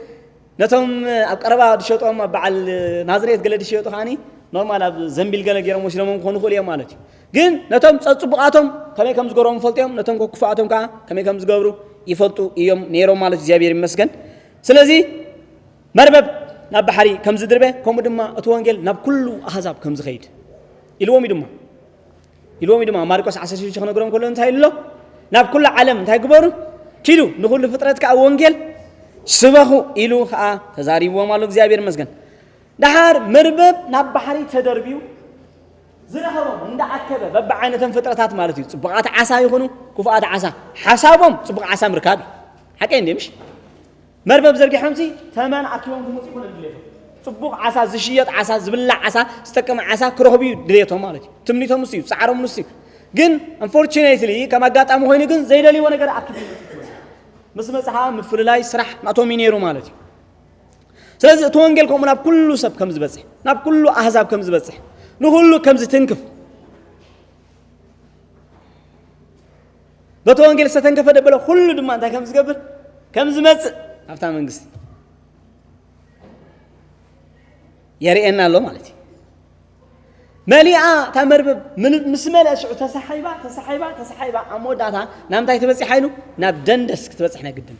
ነቶም ኣብ ቀረባ ዝሸጦም ኣብ በዓል ናዝሬት ገለ ዝሸጡ ከኣኒ ኖርማል ኣብ ዘንቢል ገለ ገይሮም ወሲዶሞም ክኾኑ ይኽእሉ እዮም ማለት እዩ። ግን ነቶም ጸጽቡቓቶም ከመይ ከም ዝገብሮም ይፈልጡ እዮም። ነቶም ክፉኣቶም ከኣ ከመይ ከም ዝገብሩ ይፈልጡ እዮም ነይሮም ማለት እዩ። እግዚኣብሔር ይመስገን። ስለዚ መርበብ ናብ ባሕሪ ከም ዝድርበ፣ ከምኡ ድማ እቲ ወንጌል ናብ ኩሉ ኣህዛብ ከም ዝኸይድ ኢልዎም እዩ ድማ። ኢልዎም እዩ ድማ። ማርቆስ ዓሰርተ ሽዱሽተ ክነግሮም ከሎ እንታይ ኢሉ ኣሎ? ናብ ኩሉ ዓለም እንታይ ግበሩ? ኪዱ፣ ንኹሉ ፍጥረት ከኣ ወንጌል ስበኹ ኢሉ ከኣ ተዛሪብዎም ኣሎ። እግዚኣብሔር ይመስገን። ደሓር መርበብ ናብ ባሕሪ ተደርብዩ ዝረኸቦም እንዳኣከበ በብዓይነቶም ፍጥረታት ማለት እዩ። ጽቡቓት ዓሳ ይኹኑ ክፉኣት ዓሳ፣ ሓሳቦም ጽቡቕ ዓሳ ምርካብ እዩ። ሓቀይ እንዴ ምሽ? መርበብ ዘርጊሖምሲ ተመን ኣኪቦም ክመጹ ይኮነ ድሌቶም። ጽቡቕ ዓሳ፣ ዝሽየጥ ዓሳ፣ ዝብላዕ ዓሳ፣ ዝጠቅም ዓሳ ክረኽቡ እዩ ድሌቶም ማለት እዩ። ትምኒቶም ንሱ እዩ፣ ጻዕሮም ንሱ እዩ። ግን unfortunately ከም ኣጋጣሚ ኮይኑ ግን ዘይደልይዎ ነገር ኣኪቡ ይመጽእ። ምስ መጽእ ከዓ ምፍልላይ ስራሕ ናቶም እዩ ነይሩ ማለት እዩ። ስለዚ እቲ ወንጌል ከምኡ ናብ ኩሉ ሰብ ከም ዝበጽሕ፣ ናብ ኩሉ ኣህዛብ ከም ዝበጽሕ፣ ንኹሉ ከም ዝትንክፍ፣ በቲ ወንጌል ዝተተንከፈ ደበለ ኩሉ ድማ እንታይ ከም ዝገብር፣ ከም ዝመጽእ ኣብታ መንግስቲ የርእየና ኣሎ ማለት እዩ። መሊኣ እታ መርበብ ምን-፣ ምስ መለአ ሽዑ ተሳሒባ፣ ተሳሒባ፣ ተሳሒባ ኣብ መወዳእታ ናብ እንታይ ትበጽሕ ኢሉ? ናብ ደንደስ ክትበጽሕ ናይ ግድን።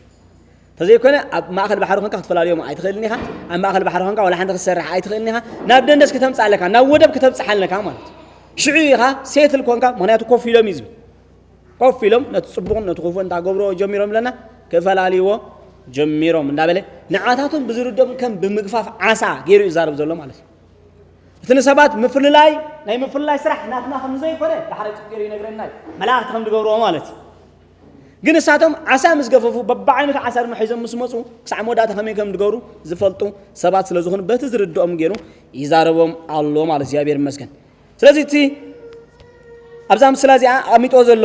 እታ ተዘይኮነ ኣብ ማእከል ባሕሪ ኮንካ ክትፈላልዮም ኣይትኽእልን ኢኻ። ኣብ ማእከል ባሕሪ ኮንካ ዋላ ሓንቲ ክትሰርሕ ኣይትኽእልን ኢኻ። ናብ ደንደስ ከተምፅእ ኣለካ፣ ናብ ወደብ ከተብፅሓ ኣለካ ማለት እዩ። ሽዑ ኢኻ ሴትል ኮንካ፣ ምኽንያቱ ኮፍ ኢሎም እዩ ዝብል። ኮፍ ኢሎም ነቲ ፅቡቕን ነቲ ክፉእን እንታይ ክገብርዎ ጀሚሮም ኣለና፣ ክፈላልይዎ ጀሚሮም እንዳበለ ንዓታቶም ብዝርድኦም ከም ብምግፋፍ ዓሳ ገይሩ ይዛረብ ዘሎ ማለት እዩ። እቲ ንሰባት ምፍልላይ፣ ናይ ምፍልላይ ስራሕ ናትና ከም ዘይኮነ ዳሕራይ ፅቡቕ ገይሩ ይነግረና እዩ። መላእኽቲ ከም ዝገብርዎ ማለት እዩ። ግን እሳቶም ዓሳ ምስ ገፈፉ፣ በብዓይነቱ ዓሳ ድማ ሒዞም ምስ መፁ፣ ክሳዕ መወዳእታ ከመይ ከም ዝገብሩ ዝፈልጡ ሰባት ስለ ዝኾኑ፣ በቲ ዝርድኦም ገይሩ ይዛረቦም ኣሎ ማለት እዩ። እግዚኣብሔር ይመስገን። ስለዚ እቲ ኣብዛ ምስላ እዚኣ ኣሚጦ ዘሎ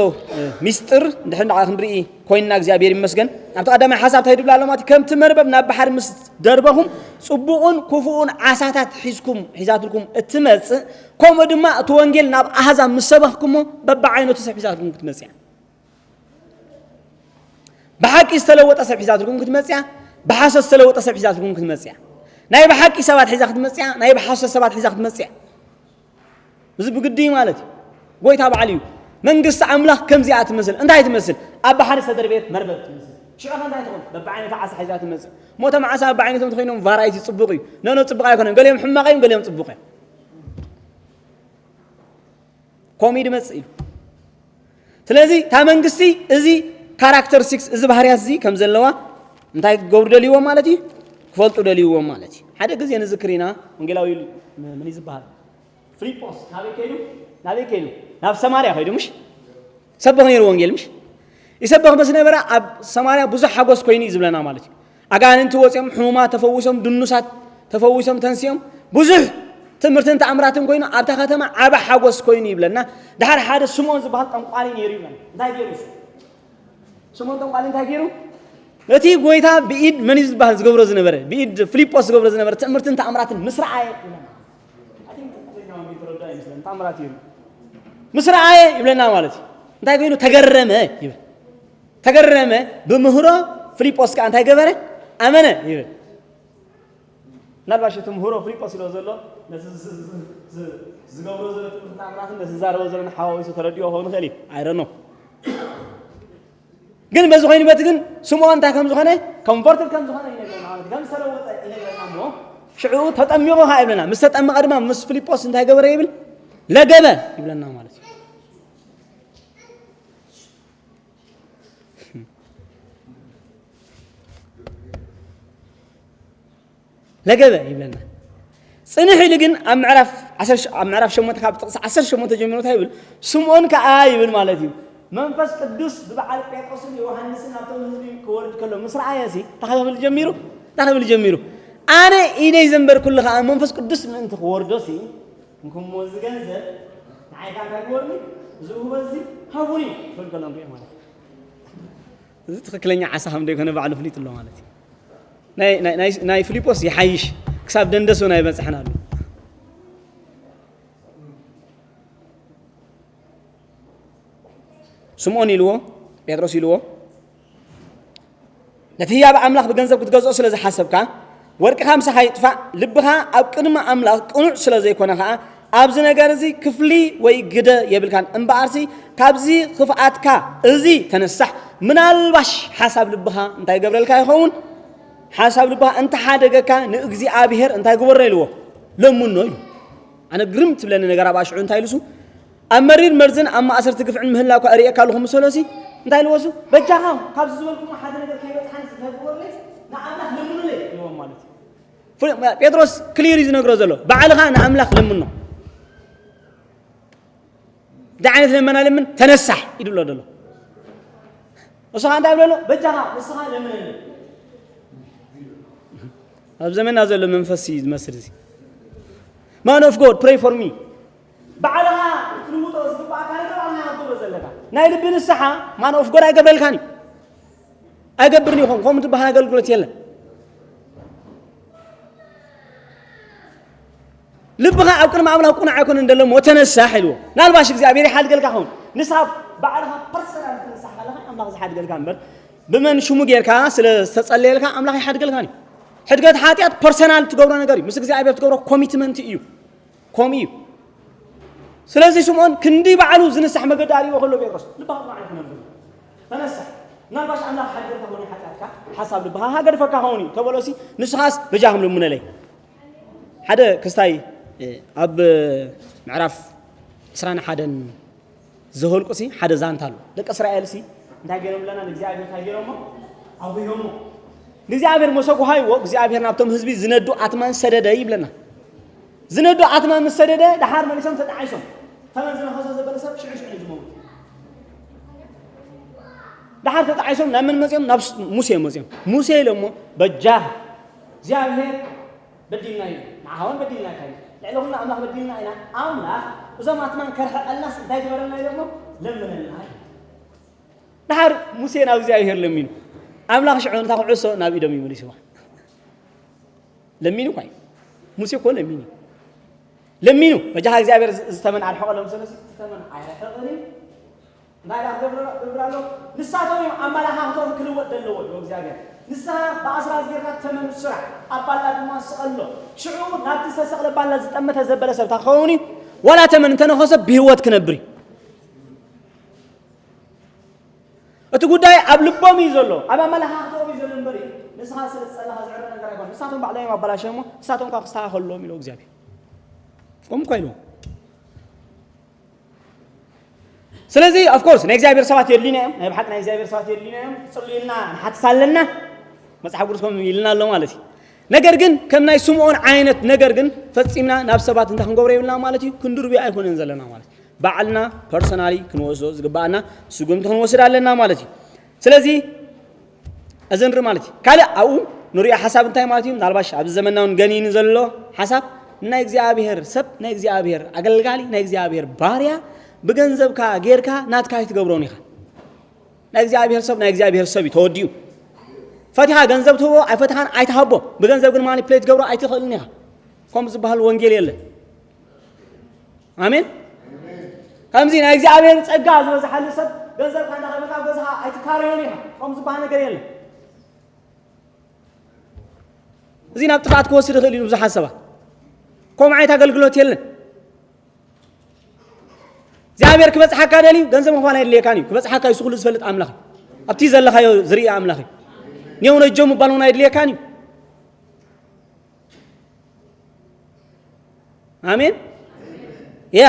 ሚስጥር እንድሕር ደኣ ክንርኢ ኮይንና እግዚኣብሔር ይመስገን። ኣብቲ ቀዳማይ ሓሳብ እንታይ ድብላ ኣሎ ማለት እዩ? ከምቲ መርበብ ናብ ባሕሪ ምስ ደርበኹም ጽቡቕን ክፉእን ዓሳታት ሒዝኩም ሒዛትልኩም እትመጽእ፣ ከምኡ ድማ እቲ ወንጌል ናብ ኣህዛብ ምስ ሰበኽኩሞ በብዓይነቱ ሰብ ሒዛትልኩም ክትመጽእ እያ። ብሓቂ ዝተለወጠ ሰብ ሒዛትልኩም ክትመጽእ እያ። ብሓሶት ዝተለወጠ ሰብ ሒዛትልኩም ክትመጽእ እያ። ናይ ብሓቂ ሰባት ሒዛ ክትመጽእ እያ። ናይ ብሓሶት ሰባት ሒዛ ክትመጽእ እያ። እዚ ብግዲ ማለት እዩ። ጎይታ በዓል እዩ። መንግስቲ ኣምላኽ ከምዚኣ ትመስል። እንታይ ትመስል? ኣብ ባሕሪ ዝተደርበየት መርበብ ትመስል። ሽዑ ከ እንታይ ትኾን? በብዓይነቱ ዓሳ ሒዛ ትመጽእ። ሞቶም ዓሳ በብዓይነቶም ተኾይኖም ቫራይቲ ጽቡቕ እዩ። ኖ፣ ኖ፣ ጽቡቕ ኣይኮነን። ገሊኦም ሕማቕ እዮም፣ ገሊኦም ጽቡቕ እዮም። ከምኡ ድመጽእ እዩ። ስለዚ እታ መንግስቲ እዚ ካራክተር ሲክስ፣ እዚ ባህርያት እዚ ከም ዘለዋ እንታይ ክገብሩ ደልይዎም ማለት እዩ? ክፈልጡ ደልይዎም ማለት እዩ። ሓደ ግዜ ንዝክር ኢና፣ ወንጌላዊ ምን እዩ ዝበሃል? ፊልጶስ ናበይ ከይዱ? ናበይ ከይዱ? ናብ ሰማርያ ከይዱ፣ ምሽ? ይሰብኽ ነይሩ ወንጌል፣ ምሽ? ይሰብኽ ምስ ነበረ ኣብ ሰማርያ ብዙሕ ሓጎስ ኮይኑ እዩ ዝብለና ማለት እዩ። ኣጋንንቲ ወፂኦም፣ ሕሙማት ተፈዊሶም፣ ድኑሳት ተፈዊሶም ተንሲኦም፣ ብዙሕ ትምህርትን ተኣምራትን ኮይኑ ኣብታ ከተማ ዓቢ ሓጎስ ኮይኑ ይብለና። ድሓር ሓደ ስምዖን ዝበሃል ጠንቋሊ ነይሩ ይብለና። እንታይ ገይሩ እሱ? ስምዖን ጠንቋሊ እንታይ ገይሩ? ነቲ ጎይታ ብኢድ መን እዩ ዝበሃል ዝገብሮ ዝነበረ? ብኢድ ፊልጶስ ዝገብሮ ዝነበረ ትእምርትን ተኣምራትን ምስ ረኣየ ይብለና። I think ትኽክለኛ ወንጌል ተረዳ ይመስለኒ። ተኣምራት እዩ። ምስ ረኣየ ይብለና ማለት እዩ። እንታይ ኮይኑ? ተገረመ ይብል። ተገረመ። ብምህሮ ፊልጶስ ከኣ እንታይ ገበረ? ኣመነ ይብል። ምናልባሽ እቲ ምህሮ ፊልጶስ ኢሎ ዘሎ ነቲ ዝ-፣ ዝ-፣ ዝ-፣ ዝ-፣ ዝገብሮ ዘሎ ትምህርቲ ተኣምራትን ነቲ ዝዛረቦ ዘሎ ሓዋዊሱ ተረዲኦ ክኸውን ይኽእል እዩ። I don't know። ግን በዚ ኮይኑ በቲ ግን ስምዖን እንታይ ከም ዝኾነ፣ ኮንቨርትድ ከም ዝኾነ ይነግረና ማለት እዩ። ከም ዝተለወጠ ይነግረና እሞ፣ ሽዑ ተጠሚቑ ኸዓ ይብለና። ምስ ተጠመቐ ድማ ምስ ፊልጶስ እንታይ ገበረ ይብል? ለገበ ይብለና ማለት እዩ። ለገበ ይብለና። ጽንሕ ኢሉ ግን ኣብ ምዕራፍ ዓሰርተ፣ ኣብ ምዕራፍ ሸሞንተ ካብ ጥቕሲ ዓሰርተ ሸሞንተ ጀሚሩ እንታይ ይብል? ስምዖን ከኣ ይብል ማለት እዩ። መንፈስ ቅዱስ ብበዓል ጴጥሮስን ዮሃንስን ናብቶም ህዝቢ ክወርድ ከሎ ምስ ረኣየ ሲ፣ እንታይ ክብል ጀሚሩ? እንታይ ክብል ጀሚሩ? ኣነ ኢደይ ዘንበርኩሉ ከኣ መንፈስ ቅዱስ ምእንቲ ክወርዶ ሲ፣ እንኩሞ እዚ ገንዘብ ንዓይ ከኣ እንታይ ክወርኒ? እዚ ውህቦ እዚ ሃቡኒ ክብል ከሎ ንሪኦ ማለት እዩ። እዚ ትኽክለኛ ዓሳ ከም ዘይኮነ ባዕሉ ፍሊጡ ኣሎ ማለት እዩ። ናይ፣ ናይ፣ ናይ፣ ናይ ፊልጶስ ይሓይሽ፣ ክሳብ ደንደስ እውን ኣይበጽሕን ኣሎ። ስምዖን ኢልዎ፣ ጴጥሮስ ኢልዎ፣ ነቲ ህያብ ኣምላኽ ብገንዘብ ክትገዝኦ ስለ ዝሓሰብካ፣ ወርቅኻ ምሳኻ ይጥፋእ፣ ልብኻ ኣብ ቅድሚ ኣምላኽ ቅኑዕ ስለ ዘይኮነ ኸኣ፣ ኣብዚ ነገር እዚ ክፍሊ ወይ ግደ የብልካን። እምበኣርሲ ካብዚ ክፍኣትካ እዚ ተነሳሕ፣ ምናልባሽ ሓሳብ ልብኻ እንታይ ይገብረልካ ይኸውን? ሓሳብ ልብኻ እንተሓደገካ ንእግዚኣብሔር እንታይ ግበሮ ኢልዎ? ለምኖ ኢሉ። ኣነ ግርም ትብለኒ ነገር ኣብ ኣሽዑ እንታይ ኢሉሱ? ኣብ መሪር መርዝን ኣብ ማእሰርቲ ግፍዕን ምህላው እኳ እርእየካ ኣለኹ ምስ በሎሲ፣ እንታይ ኢልዎሱ? በጃኻ ካብዚ ዝበልኩሞ ሓደ ነገር ከይበጽሓኒ እንታይ ግበሩለይ? ንኣምላኽ ለምኑለይ ኢልዎም ማለት እዩ። ፍል-፣ ጴጥሮስ ክሊር እዩ ዝነግሮ ዘሎ። ባዕልኻ ንኣምላኽ ለምኖ። እንታይ ዓይነት ልመና ልምን? ተነሳሕ ኢሉ ኣሎ ዘሎ። ንሱ ኸዓ እንታይ ይብሎ ኣሎ? በጃኻ ንስኻ ለምነኒ። ኣብ ዘመንና ዘሎ መንፈስ እዩ ዝመስል እዚ። Man of God, pray for me። ባዕልኻ ክትልውጦ ዝግባእካ ነገር ባዕልኻ ክትገብሮ ዘለካ። ናይ ልቢ ንስሓ man of God ኣይገብረልካን እዩ። ኣይገብርን እዩ። ከምኡ ዝበሃል ኣገልግሎት የለን። ልብኻ ኣብ ቅድሚ ኣምላኽ ቅኑዕ ኣይኮነን ዘሎ እሞ ተነሳሕ ኢልዎ። ናልባሽ እግዚኣብሔር ይሓድገልካ ኸውን። ንስኻ ባዕልኻ ፐርሰናል ክትንሳሕ ከለኻ ኣምላኽ ዝሓድገልካ እምበር፣ ብመን ሽሙ ጌርካ ስለ ዝተጸለየልካ ኣምላኽ ይሓድገልካን እዩ። ሕድገት ሓጢኣት ፐርሰናል ትገብሮ ነገር እዩ። ምስ እግዚኣብሔር ትገብሮ ኮሚትመንት እዩ። ከምኡ እዩ። ስለዚ ስምዖን ክንዲ ባዕሉ ዝንሳሕ መገዲ ኣርእይዎ ከሎ ጴጥሮስ፣ ልብኻ ቅኑዕ ኣይኮነን ዘሎ። ተነሳሕ። ምናልባሽ ኣምላኽ ሓደርካ ኾነ ሓጢኣትካ ሓሳብ ልብኻ ሃገድፈካ ኸውን እዩ ተበሎሲ ንስኻስ በጃኹም ልሙነለይ ሓደ ክስታይ ኣብ ምዕራፍ ዕስራን ሓደን ዘሆልቁ ሲ ሓደ ዛንታ ኣሎ። ደቂ እስራኤል ሲ እንታይ ገይሮም ኣለና? ንእግዚኣብሔር እንታይ ገይሮሞ? ኣጉሂዮሞ። ንእግዚኣብሔር መሰጉሃይዎ እግዚኣብሔር ናብቶም ህዝቢ ዝነዱ ኣትማን ሰደደ ይብለና። ዝነዱ ኣትማን ምስ ሰደደ ደሓር መሊሶም ተጣዒሶም። ተመን ዝነኸሶ ዘበለ ሰብ ሽዑ ሽዑ እዩ ዝመውት። ደሓር ተጣዒሶም ናብ መን መፅኦም? ናብ ሙሴ መፅኦም። ሙሴ ኢሎሞ በጃ እግዚኣብሔር በዲልና ኢና፣ ንዓኻ እውን በዲልና ኢና፣ ልዕሊ ኩሉ ኣምላኽ በዲልና ኢና። ኣምላኽ እዞም ኣትማን ከርሕቐልናስ እንታይ ግበረልና ኢሎሞ? ለምነልና እዩ። ደሓር ሙሴ ናብ እግዚኣብሔር ለሚኑ። ኣምላኽ ሽዑ ነታ ኩዕሶ ናብ ኢዶም ይመሊስዋ። ለሚኑ እኳ እዩ። ሙሴ እኮ ለሚኑ እዩ። ለሚኑ በጃኻ እግዚኣብሔር እዚ ተመን ኣርሕቐሎም። ስለዚ እቲ ተመን ኣይርሕቕን እዩ። እንታይ ደኣ ክገብር ኣሎ? ንሳቶም እዮም ኣመላኻኽቶም ክልወጥ ዘለዎ ይብሎ እግዚኣብሔር። ንስኻ ብኣስራዚ ጌርካ ተመን ስራሕ፣ ኣብ ባላ ድማ ስቐሎ። ሽዑ ናብቲ ዝተሰቕለ ባላ ዝጠመተ ዘበለ ሰብ እንታይ ክኸውን እዩ? ዋላ ተመን እንተነኸሰ ብህይወት ክነብር እዩ። እቲ ጉዳይ ኣብ ልቦም እዩ ዘሎ፣ ኣብ ኣመላኻኽቶም እዩ ዘሎ እምበር ንስኻ ስለ ዝጸላኻ ዝዕረ ነገር ኣይኮነን። ንሳቶም ባዕሎም እዮም ኣባላሸሞ፣ ንሳቶም እኳ ክስተኻኸልሎም ኢሎ እግዚኣብሔር። ከምኡ እኳ ኢልዎም። ስለዚ of course ናይ እግዚኣብሔር ሰባት የድልዩና እዮም፣ ናይ ብሓቂ ናይ እግዚኣብሔር ሰባት የድልዩና እዮም። ክጽልዩልና ንሓትት ኣለና። መጽሓፍ ቅዱስ ከምኡ ኢልና ኣሎ ማለት እዩ። ነገር ግን ከም ናይ ስምዖን ዓይነት ነገር ግን ፈጺምና ናብ ሰባት እንታይ ክንገብሮ የብልና ማለት እዩ፣ ክንድርብዮ ኣይኮነን ዘለና ማለት እዩ። ባዕልና personally ክንወስዶ ዝግባኣና ስጉምቲ ክንወስድ ኣለና ማለት እዩ። ስለዚ እዚ ንርኢ ማለት እዩ። ካልእ ኣብኡ ንሪኦ ሓሳብ እንታይ ማለት እዩ? ምናልባሽ ኣብዚ ዘመንና እውን ገኒኑ ዘሎ ሓሳብ ናይ እግዚኣብሔር ሰብ፣ ናይ እግዚኣብሔር ኣገልጋሊ፣ ናይ እግዚኣብሔር ባርያ ብገንዘብካ ጌርካ ናትካ ኣይትገብሮን ኢኻ። ናይ እግዚኣብሔር ሰብ ናይ እግዚኣብሔር ሰብ እዩ ተወዲኡ። ፈቲኻ ገንዘብ ትህቦ ኣይፈትኻን ኣይትሃቦ። ብገንዘብ ግን ማኒፕሌት ትገብሮ ኣይትኽእልን ኢኻ። ከምኡ ዝበሃል ወንጌል የለን። ኣሜን። ከምዚ ናይ እግዚኣብሔር ጸጋ ዝበዝሓሉ ሰብ ገንዘብካ እንዳኸበካ ኣብ ገዛኻ ኣይትካረዮን ኢኻ። ከምኡ ዝበሃል ነገር የለን። እዚ ናብ ጥፍኣት ክወስድ ይኽእል እዩ ብዙሓት ሰባት። ከምኡ ዓይነት ኣገልግሎት የለን። እግዚኣብሔር ክበጽሓካ ደልዩ ገንዘብ ምዃን ኣይድልየካን እዩ። ክበጽሓካ እዩ እሱ ኩሉ ዝፈልጥ ኣምላኽ እዩ። ኣብቲ ዘለኻዮ ዝርኢ ኣምላኽ እዩ። ኔው ነጆ ምባል እውን ኣይድልየካን እዩ። ኣሜን። ያ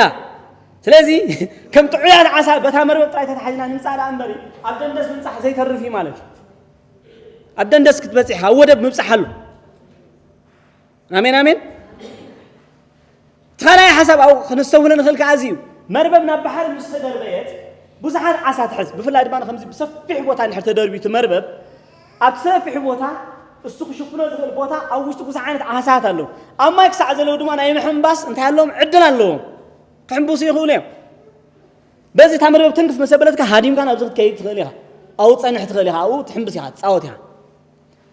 ስለዚ ከም ጥዑያት ዓሳ በታ መርበብ ጥራይ ተታሒዝና ንምጻእ ደኣ እምበሪ ኣብ ደንደስ ምብጻሕ ዘይተርፍ እዩ ማለት እዩ። ኣብ ደንደስ ክትበጽሕ ኣብ ወደብ ምብጻሕ ኣሎ። ኣሜን ኣሜን። እቲ ካልኣይ ሓሳብ ኣብኡ ክነስተውህሎ ንኽእል ከኣ እዚ እዩ። መርበብ ናብ ባሕሪ ምስ ተደርበየት ብዙሓት ዓሳ ትሕዝ። ብፍላይ ድማ ከምዚ ብሰፊሕ ቦታ እንድሕር ተደርብዩ እቲ መርበብ ኣብ ሰፊሕ ቦታ እሱ ክሽፍኖ ዝኽእል ቦታ ኣብ ውሽጢ ብዙሕ ዓይነት ዓሳታት ኣለዉ። ኣብ ማይ ክሳዕ ዘለዉ ድማ ናይ ምሕንባስ እንታይ ኣለዎም? ዕድል ኣለዎም። ክሕንብሱ ይኽእሉ እዮም። በዚ እታ መርበብ ትንክፍ መሰበለትካ ሃዲምካ ናብዚ ክትከይድ ትኽእል ኢኻ። ኣብኡ ትጸንሕ ትኽእል ኢኻ። ኣብኡ ትሕንብስ ኢኻ፣ ትጻወት ኢኻ።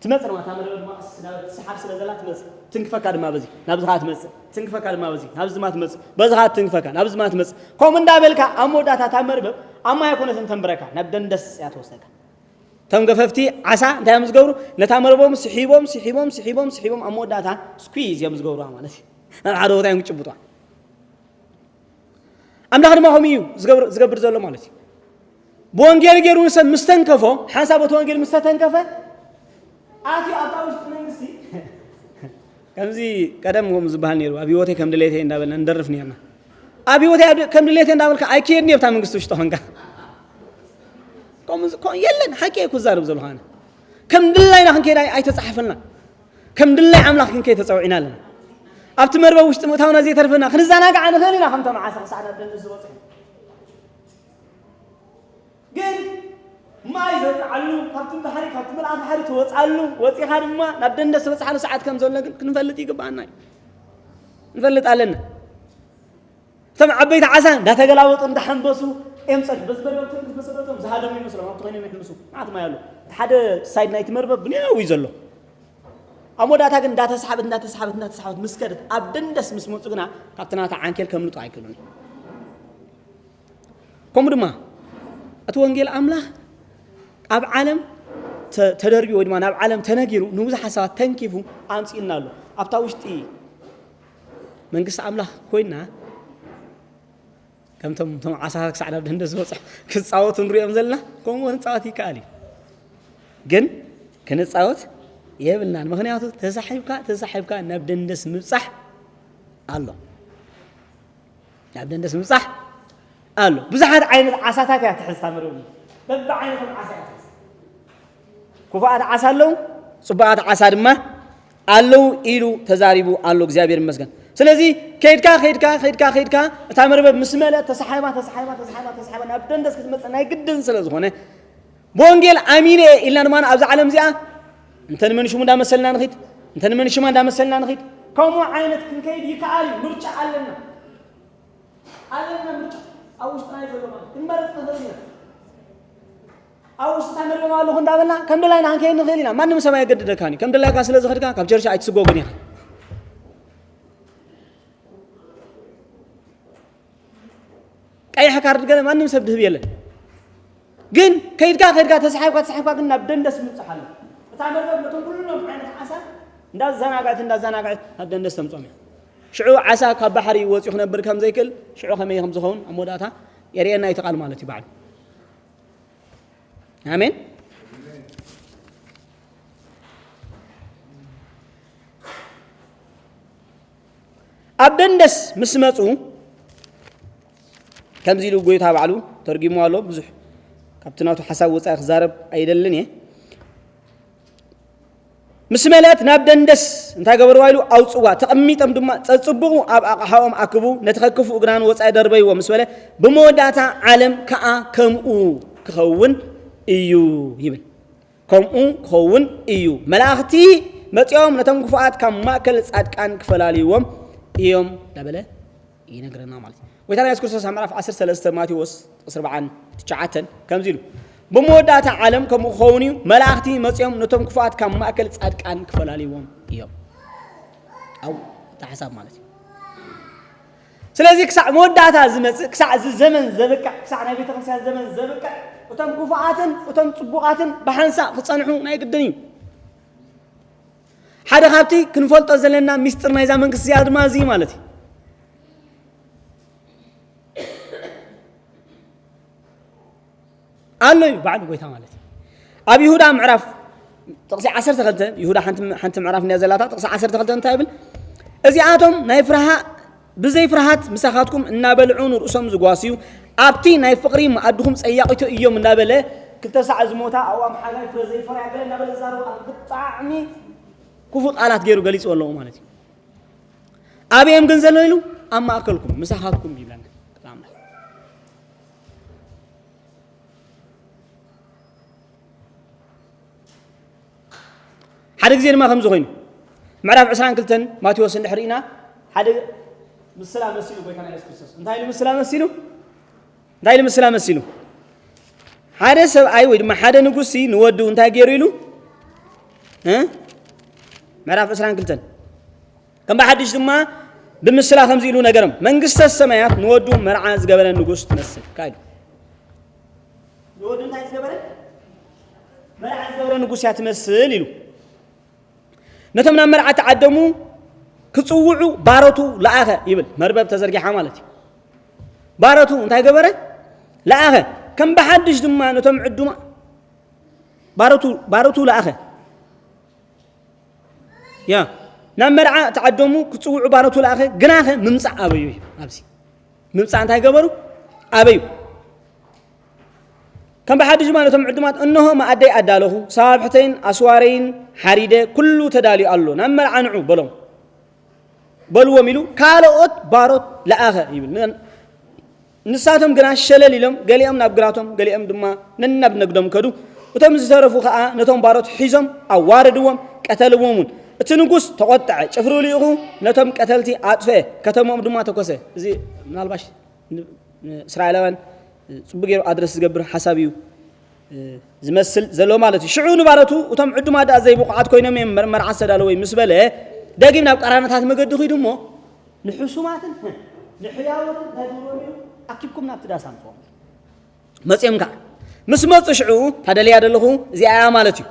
ትመጽእ ድማ እታ መርበብ ድማ ቀስ እናበለት ትስሓብ ስለ ዘላ ትመጽእ። ትንክፈካ ድማ በዚ ናብዚ ኸኣ ትመጽእ። ትንክፈካ ድማ በዚ ናብዚ ድማ ትመጽእ። በዚ ኸኣ ትንክፈካ ናብዚ ድማ ትመጽእ። ከምኡ እንዳበልካ ኣብ መወዳእታ እታ መርበብ ኣብ ማይ ኣይኮነትን ተንብረካ፣ ናብ ደንደስ እያ ትወስደካ። እቶም ገፈፍቲ ዓሳ እንታይ እዮም ዝገብሩ? ነታ መርበቦም ስሒቦም ስሒቦም ስሒቦም ስሒቦም ኣብ መወዳእታ ስኩዝ እዮም ዝገብሩዋ ማለት እዩ። ናብ ሓደ ቦታ እዮም ክጭብጡዋ። ኣምላኽ ድማ ከምኡ እዩ ዝገብር፣ ዝገብር ዘሎ ማለት እዩ። ብወንጌል ገይሩ ንሰብ ምስ ተንከፎ፣ ሓንሳብ እቲ ወንጌል ምስ ተተንከፈ ኣትዩ ኣብታ ውሽጢ መንግስቲ። ከምዚ ቀደም ከምኡ ዝበሃል ነይሩ፣ ኣብ ህይወተይ ከም ድሌተይ እንዳበልና ንደርፍ ነርና። ኣብ ህይወተይ ኣብ ድ-፣ ከም ድሌተይ እንዳበልካ ኣይክየድን እየ ኣብታ መንግስቲ ውሽጢ ኾንካ። ከምኡ ዝ-፣ ኮ-፣ የለን፣ ሓቂ እየ ክዛረብ ዘለኹ ኣነ። ከም ድላይና ክንከይድ ኣይ-፣ ኣይተጻሓፈልና። ከም ድላይ ኣምላኽ ክንከይድ ተጸዊዕና ኣለና። ኣብቲ መርበብ ውሽጢ ምእታውና ዘይተርፈና፣ ክንዘናጋዕ ንኽእል ኢና ከምቶም ዓሳ ክሳዕ ናብ ደንደስ ዝበጽሑ። ግን ማይ ዘጥዓሉ፣ ካብቲ ባሕሪ፣ ካብቲ ምልኣት ባሕሪ ትወጽኣሉ፣ ወጺኻ ድማ ናብ ደንደስ ዝበጽሓሉ ሰዓት ከም ዘሎ ግን ክንፈልጥ ይግብኣና እዩ። ንፈልጥ ኣለና። እቶም ዓበይቲ ዓሳ እንዳተገላበጡ እንዳሓንበሱ እዮም ጸድፍ። በዚ በሪኦም ትንክፍ መሰበቶም ዝሃደሙ ይመስሎም፣ ኣብቲ ኮይኖም ይሕምሱ። መዓት ማይ ኣሎ። እቲ ሓደ ሳይድ ናይቲ መርበብ ብንያው እዩ ዘሎ። ኣብ መወዳእታ ግን እንዳተሳሕበት፣ እንዳተሳሕበት፣ እንዳተሳሕበት ምስ ከደት፣ ኣብ ደንደስ ምስ መጹ ግና ካብቲ ናታ ዓንኬል ከምልጡ ኣይክእሉን። ከምኡ ድማ እቲ ወንጌል ኣምላኽ ኣብ ዓለም ተ-፣ ተደርብዩ ወይ ድማ ናብ ዓለም ተነጊሩ ንብዙሓት ሰባት ተንኪፉ ኣምጺኡና ኣሎ። ኣብታ ውሽጢ መንግስቲ ኣምላኽ ኮይንና ከምቶም፣ እቶም ዓሳታት ክሳዕ ናብ ደንደስ ዝበጽሑ ክጻወቱ ንሪኦም ዘለና፣ ከምኡ እውን ክጻወት ይከኣል እዩ። ግን ክንጻወት የብልናን። ምኽንያቱ ተሳሒብካ ተሳሒብካ ናብ ደንደስ ምብጻሕ ኣሎ። ናብ ደንደስ ምብጻሕ ኣሎ። ብዙሓት ዓይነት ዓሳታት እያ ትሕዝ እታ መርበብ። በብዓይነቶም ዓሳ እያ ትሕዝ። ክፉኣት ዓሳ ኣለዉ፣ ጽቡቓት ዓሳ ድማ ኣለዉ ኢሉ ተዛሪቡ ኣሎ። እግዚኣብሔር ይመስገን። ስለዚ ከይድካ ከይድካ ከይድካ ከይድካ እታ መርበብ ምስ መለእ ተሳሒባ ተሳሒባ ተሳሒባ ተሳሒባ ናብ ደንደስ ክትመጽእ ናይ ግድን ስለ ዝኾነ ብወንጌል ኣሚነ እየ ኢልና ድማ ኣብዚ ዓለም እዚኣ እንተ ንመን ሽሙ እንዳመሰልና ንኺድ፣ እንተ ንመን ሽማ እንዳመሰልና ንኺድ። ከምኡ ዓይነት ክንከይድ ይከኣል እዩ። ምርጫ ኣለና። ኣለና ምርጫ። ኣብ ውሽጥና እዩ ዘሎ ማለት። ክንመርጽ ንኽእል ኢና። ኣብ ውሽጥና መርበብ ኣለኹ እንዳበልና ከም ደላይና ክንከይድ ንኽእል ኢና። ማንም ሰብ ኣየገድደካን እዩ። ከም ደላይካ ስለ ዝኸድካ ካብ ቸርች ኣይትስጎግን ኢኻ። ቀይሕ ካርድ ገለ ማንም ሰብ ድህብ የለን። ግን ከይድካ ከይድካ ተሳሒብካ ተሳሒብካ ግን ናብ ደንደስ ምብጻሕ ኣሎ። እታ መርበብ ነቶም ኩሎም ዓይነት ዓሳ እንዳዘናግዐት እንዳዘናግዐት ናብ ደንደስ ተምጾም እያ። ሽዑ ዓሳ ካብ ባሕሪ ወጺኡ ክነብር ከም ዘይክእል ሽዑ ከመይ ከም ዝኸውን ኣብ መወዳእታ የርእየና እቲ ቃል ማለት እዩ ባዕሉ። ኣሜን። ኣብ ደንደስ ምስ መጹ ከምዚ ኢሉ ጎይታ ባዕሉ ተርጊሙ ኣሎ። ብዙሕ ካብቲ ናቱ ሓሳብ ወጻኢ ክዛረብ ኣይደልን እየ። ምስ መለእት ናብ ደንደስ እንታይ ገበርዋ ኢሉ ኣውጽዋ። ተቐሚጦም ድማ ጸጽብቑ ኣብ ኣቕሓኦም ኣክቡ፣ ነቲ ከክፉእ ግናን ወጻኢ ደርበይዎ ምስ በለ ብመወዳእታ ዓለም ከኣ ከምኡ ክኸውን እዩ ይብል። ከምኡ ክኸውን እዩ። መላእኽቲ መጺኦም ነቶም ክፉኣት ካብ ማእከል ጻድቃን ክፈላልይዎም እዮም እንዳበለ ይነግረና ማለት እዩ። ጎይታና የሱስ ክርስቶስ ኣብ ምዕራፍ ዓሰርተ ሰለስተ ማቴዎስ ጥቕሲ ኣርባዓን ትሽዓተን ከምዚ ኢሉ፣ ብመወዳእታ ዓለም ከምኡ ክኸውን እዩ፣ መላእኽቲ መጺኦም ነቶም ክፉኣት ካብ ማእከል ጻድቃን ክፈላልይዎም እዮም። ኣው፣ እቲ ሓሳብ ማለት እዩ። ስለዚ ክሳዕ መወዳእታ ዝመጽእ፣ ክሳዕ እዚ ዘመን ዘብቅዕ፣ ክሳዕ ናይ ቤተ ክርስቲያን ዘመን ዘብቅዕ፣ እቶም ክፉኣትን እቶም ጽቡቓትን ብሓንሳእ ክጸንሑ ናይ ግድን እዩ። ሓደ ካብቲ ክንፈልጦ ዘለና ሚስጥር ናይዛ መንግስቲ እዚኣ ድማ እዚ እዩ ማለት እዩ። ኣሎ እዩ ባዕሉ ጎይታ ማለት እዩ። ኣብ ይሁዳ ምዕራፍ ጥቕሲ ዓሰርተ ክልተ፣ ይሁዳ ሓንቲ፣ ሓንቲ ምዕራፍ እንድያ ዘላታ፣ ጥቕሲ ዓሰርተ ክልተ እንታይ ይብል? እዚኣቶም ናይ ፍርሃ-፣ ብዘይ ፍርሃት ምሳኻትኩም እናበልዑ ንርእሶም ዝጓስዩ፣ ኣብቲ ናይ ፍቕሪ መኣድኹም ጸያቒቶ እዮም እናበለ፣ ክልተ ሳዕ ዝሞታ ኣብኡ ኣምሓጋይ ፍረ ዘይፈርያ ገለ እናበለ ዝዛረቡ ቃላት ብጣዕሚ ክፉእ ቃላት ገይሩ ገሊጽዎ ኣለዎ ማለት እዩ። ኣበይ እዮም ግን ዘለዉ ኢሉ? ኣብ ማእከልኩም፣ ምሳኻትኩም ይብለና ኣምላኽ። ሓደ ግዜ ድማ ከምዚ ኮይኑ፣ ምዕራፍ ዕስራን ክልተን ማቴዎስ እንድሕር ኢና፣ ሓደ ምስላ መሲሉ ጎይታና የሱስ ክርስቶስ። እንታይ ኢሉ ምስላ መሲሉ? እንታይ ኢሉ ምስላ መሲሉ? ሓደ ሰብኣይ ወይ ድማ ሓደ ንጉሲ ንወዱ እንታይ ገይሩ ኢሉ? እ? ምዕራፍ ዕስራን ክልተን። ከም ብሓድሽ ድማ ብምስላ ከምዚ ኢሉ ነገሮም፣ መንግስተ ሰማያት ንወዱ መርዓ ዝገበረ ንጉስ ትመስል። ካይዱ። ንወዱ እንታይ ዝገበረ? መርዓ ዝገበረ ንጉስ እያ ትመስል ኢሉ። ነቶም ናብ መርዓ ተዓደሙ ክጽውዑ ባሮቱ ለኣኸ ይብል። መርበብ ተዘርጊሓ ማለት እዩ። ባሮቱ እንታይ ገበረ? ለኣኸ። ከም ብሓድሽ ድማ ነቶም ዕዱማ-፣ ባሮቱ፣ ባሮቱ ለኣኸ። ያ፣ ናብ መርዓ ተዓደሙ ክጽውዑ ባሮቱ ለኣኸ፣ ግናኸ ምምጻእ ኣበዩ እዩ። ኣብዚ ምምጻእ እንታይ ገበሩ? ኣበዩ። ከም ብሓድሽ ድማ ነቶም ዕዱማት፣ "እንሆ መኣደይ ኣዳለኹ፣ ሰባብሕተይን ኣስዋረይን ሓሪደ፣ ኩሉ ተዳልዩ ኣሎ፣ ናብ መርዓ ንዑ" በሎም። በልዎም ኢሉ ካልኦት ባሮት ለኣኸ ይብል። ን-፣ ንሳቶም ግና ሸለል ኢሎም፣ ገሊኦም ናብ ግራቶም፣ ገሊኦም ድማ ነናብ ነግዶም ከዱ። እቶም ዝተረፉ ኸኣ ነቶም ባሮት ሒዞም ኣዋረድዎም፣ ቀተልዎም እውን። እቲ ንጉስ ተቖጥዐ፣ ጭፍርኡ ልኢኹ ነቶም ቀተልቲ ኣጥፍአ፣ ከተማኦም ድማ ተኮሰ። እዚ ምናልባሽ ን-፣ ንእስራኤላውያን ጽቡቅ ገይሩ ኣድረስ ዝገብር ሓሳብ እዩ፣ እ፣ ዝመስል ዘሎ ማለት እዩ። ሽዑ ንባሮቱ፣ "እቶም ዕዱማት ደኣ ዘይብቑዓት ኮይኖም እዮም መር-፣ መርዓ ዝተዳለወ" ምስ በለ፣ ደጊም ናብ ቀራነታት መገዲ ኺዱ እሞ፣ ንሕሱማትን ንሕያዎትን እንታይ ዝብሎም እዩ? "ኣኪብኩም ናብቲ ዳስ ኣምጽኦም" ኢሉ። መጺኦም ከኣ ምስ መጹ ሽዑ፣ "እታ ደልያ ዘለኹ እዚኣ እያ" ማለት እዩ።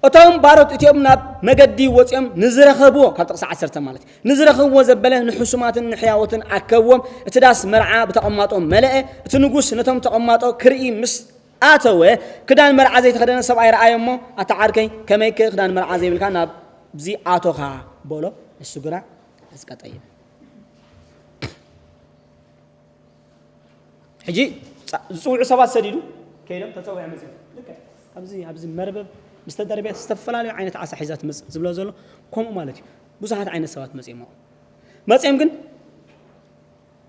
እቶም ባሮት እቲኦም ናብ መገዲ ወጺኦም ንዝረኸብዎ፣ ካብ ጥቕሲ ዓሰርተ ማለት እዩ፣ ንዝረኸብዎ ዘበለ ንሕሱማትን ንሕያዎትን ኣከብዎም። እቲ ዳስ መርዓ ብተቐማጦ መለአ። እቲ ንጉስ ነቶም ተቐማጦ ክርኢ ምስ ኣተወ። ክዳን መርዓ ዘይተኸደነ ሰብኣይ ረኣዮ እሞ፣ ኣታ ዓርከይ፣ ከመይከ ክዳን መርዓ ዘይብልካ ናብዚ ኣቶኻ? በሎ። ንሱ ግና ዕስቀ ጠይም። ሕጂ ጻ-፣ ዝጽውዑ ሰባት ሰዲዱ፣ ከይዶም ተጸዊዖም መጺኦም። ልክዕ ኣብዚ፣ ኣብዚ መርበብ ምስ ተደርብያ ዝተፈላለዩ ዓይነት ዓሳ ሒዛ ትመጽእ ዝብሎ ዘሎ ከምኡ ማለት እዩ። ብዙሓት ዓይነት ሰባት መጺኦም ኣብኡ። መጺኦም ግን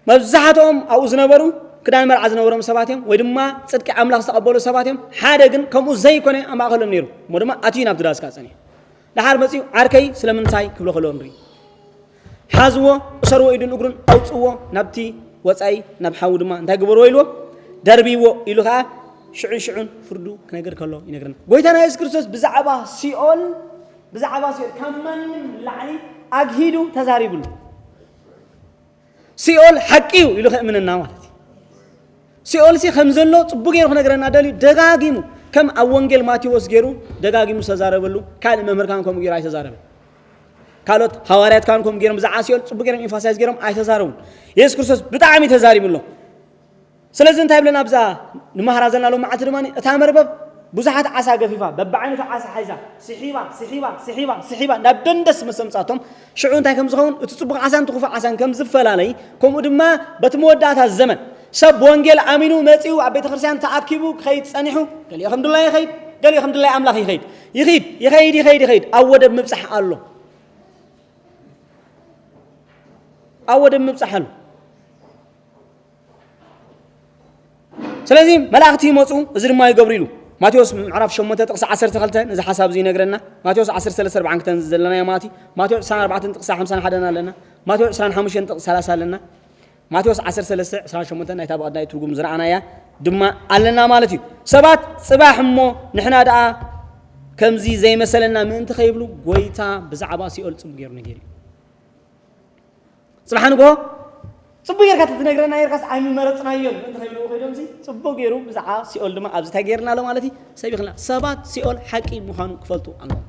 መብዛሕትኦም ኣብኡ ዝነበሩ ክዳን መርዓ ዝነበሮም ሰባት እዮም፣ ወይ ድማ ጽድቂ ኣምላኽ ዝተቐበሉ ሰባት እዮም። ሓደ ግን ከምኡ ዘይኮነ ኣብ ማእከሎም ነይሩ፣ እሞ ድማ ኣትዩ ናብቲ ዳስ ከኣ ጸኒሑ። ደሓር መጺኡ፣ "ዓርከይ፣ ስለምንታይ?" ክብሎ ከሎ ንርኢ። ሓዝዎ፣ እሰርዎ ኢዱን እግሩን፣ ኣውጽዎ ናብቲ ወጻኢ፣ ናብ ሓዊ ድማ እንታይ ግበርዎ ኢልዎ? ደርብይዎ ኢሉ ከኣ ሽዑን ሽዑን ፍርዱ ክነግር ከሎ ይነግረና። ጎይታና የሱስ ክርስቶስ ብዛዕባ ሲኦል፣ ብዛዕባ ሲኦል ካብ ማንም ላዕሊ ኣግሂዱ ተዛሪብሉ። ሲኦል ሓቂ እዩ ኢሉ ከእምነና ማለት እዩ። ሲኦልሲ ከም ዘሎ ጽቡቕ ገይሩ ክነግረና ደልዩ ደጋጊሙ፣ ከም ኣብ ወንጌል ማቴዎስ ገይሩ ደጋጊሙ ዝተዛረበሉ ካልእ መምህር ካን ከምኡ ገይሩ ኣይተዛረበን። ካልኦት ሃዋርያት ካን ከምኡ ገይሮም ብዛዕባ ሲኦል ጽቡቕ ገይሮም ኤምፋሳይዝ ገይሮም ኣይተዛረቡን። የሱስ ክርስቶስ ብጣዕሚ ተዛሪቡ ኣሎ። ስለዚ እንታይ ይብለና ኣብዛ ንመሃራ ዘለና ሎም መዓልቲ ድማ፣ እታ መርበብ ብዙሓት ዓሳ ገፊፋ፣ በብዓይነቱ ዓሳ ሓይዛ፣ ስሒባ፣ ስሒባ፣ ስሒባ፣ ስሒባ፣ ናብ ደንደስ ምስ ኣምጻቶም፣ ሽዑ እንታይ ከም ዝኸውን፣ እቲ ጽቡቕ ዓሳን እቲ ክፉእ ዓሳን ከም ዝፈላለይ፣ ከምኡ ድማ በቲ መወዳእታ ዘመን ሰብ ብወንጌል ኣሚኑ መጺኡ ኣብ ቤተ ክርስቲያን ተኣኪቡ ክኸይድ ጸኒሑ፣ ገሊኡ ከም ድላይ ይኸይድ፣ ገሊኡ ከም ድላይ ኣምላኽ ይኸይድ። ይኸይድ፣ ይኸይድ፣ ይኸይድ፣ ይኸይድ። ኣብ ወደብ ምብጻሕ ኣሎ። ኣብ ወደብ ምብጻሕ ኣሎ። ስለዚ መላእኽቲ ይመጹ፣ እዚ ድማ ይገብሩ ኢሉ። ማቴዎስ ምዕራፍ ሸሞንተ ጥቕሲ ዓሰርተ ክልተ ነዚ ሓሳብ እዚ ይነግረና። ማቴዎስ ዓሰርተ ሰለስተ ኣርባዓን ክልተን ዘለናዮ ማለት እዩ። ማቴዎስ ዕስራን ኣርባዕተን ጥቕሲ ሓምሳን ሓደን ኣለና። ማቴዎስ ዕስራን ሓሙሽተን ጥቕሲ ሰላሳ ኣለና። ማቴዎስ ዓሰርተ ሰለስተ ዕስራን ሸሞንተን ናይታ ብቐዳይ ትርጉም ዝረኣናያ ድማ ኣለና ማለት እዩ። ሰባት ጽባሕ እሞ ንሕና ደኣ ከምዚ ዘይመሰለና ምእንቲ ከይብሉ፣ ጎይታ ብዛዕባ ሲኦል ጽቡቕ ገይሩ ነጊሩ እዩ። ጽባሕ ንግሆ ጽቡቕ ጌርካ ተትነግረና ጌርካስ ኣይምመረጽናዮን ምእንቲ ከይብልዎ ከይዶምሲ፣ ጽቡቕ ገይሩ ብዛዕባ ሲኦል ድማ ኣብዚ እንታይ ገይርና ኣሎ ማለት እዩ፣ ሰቢኽና። ሰባት ሲኦል ሓቂ ምዃኑ ክፈልጡ ኣለዎም።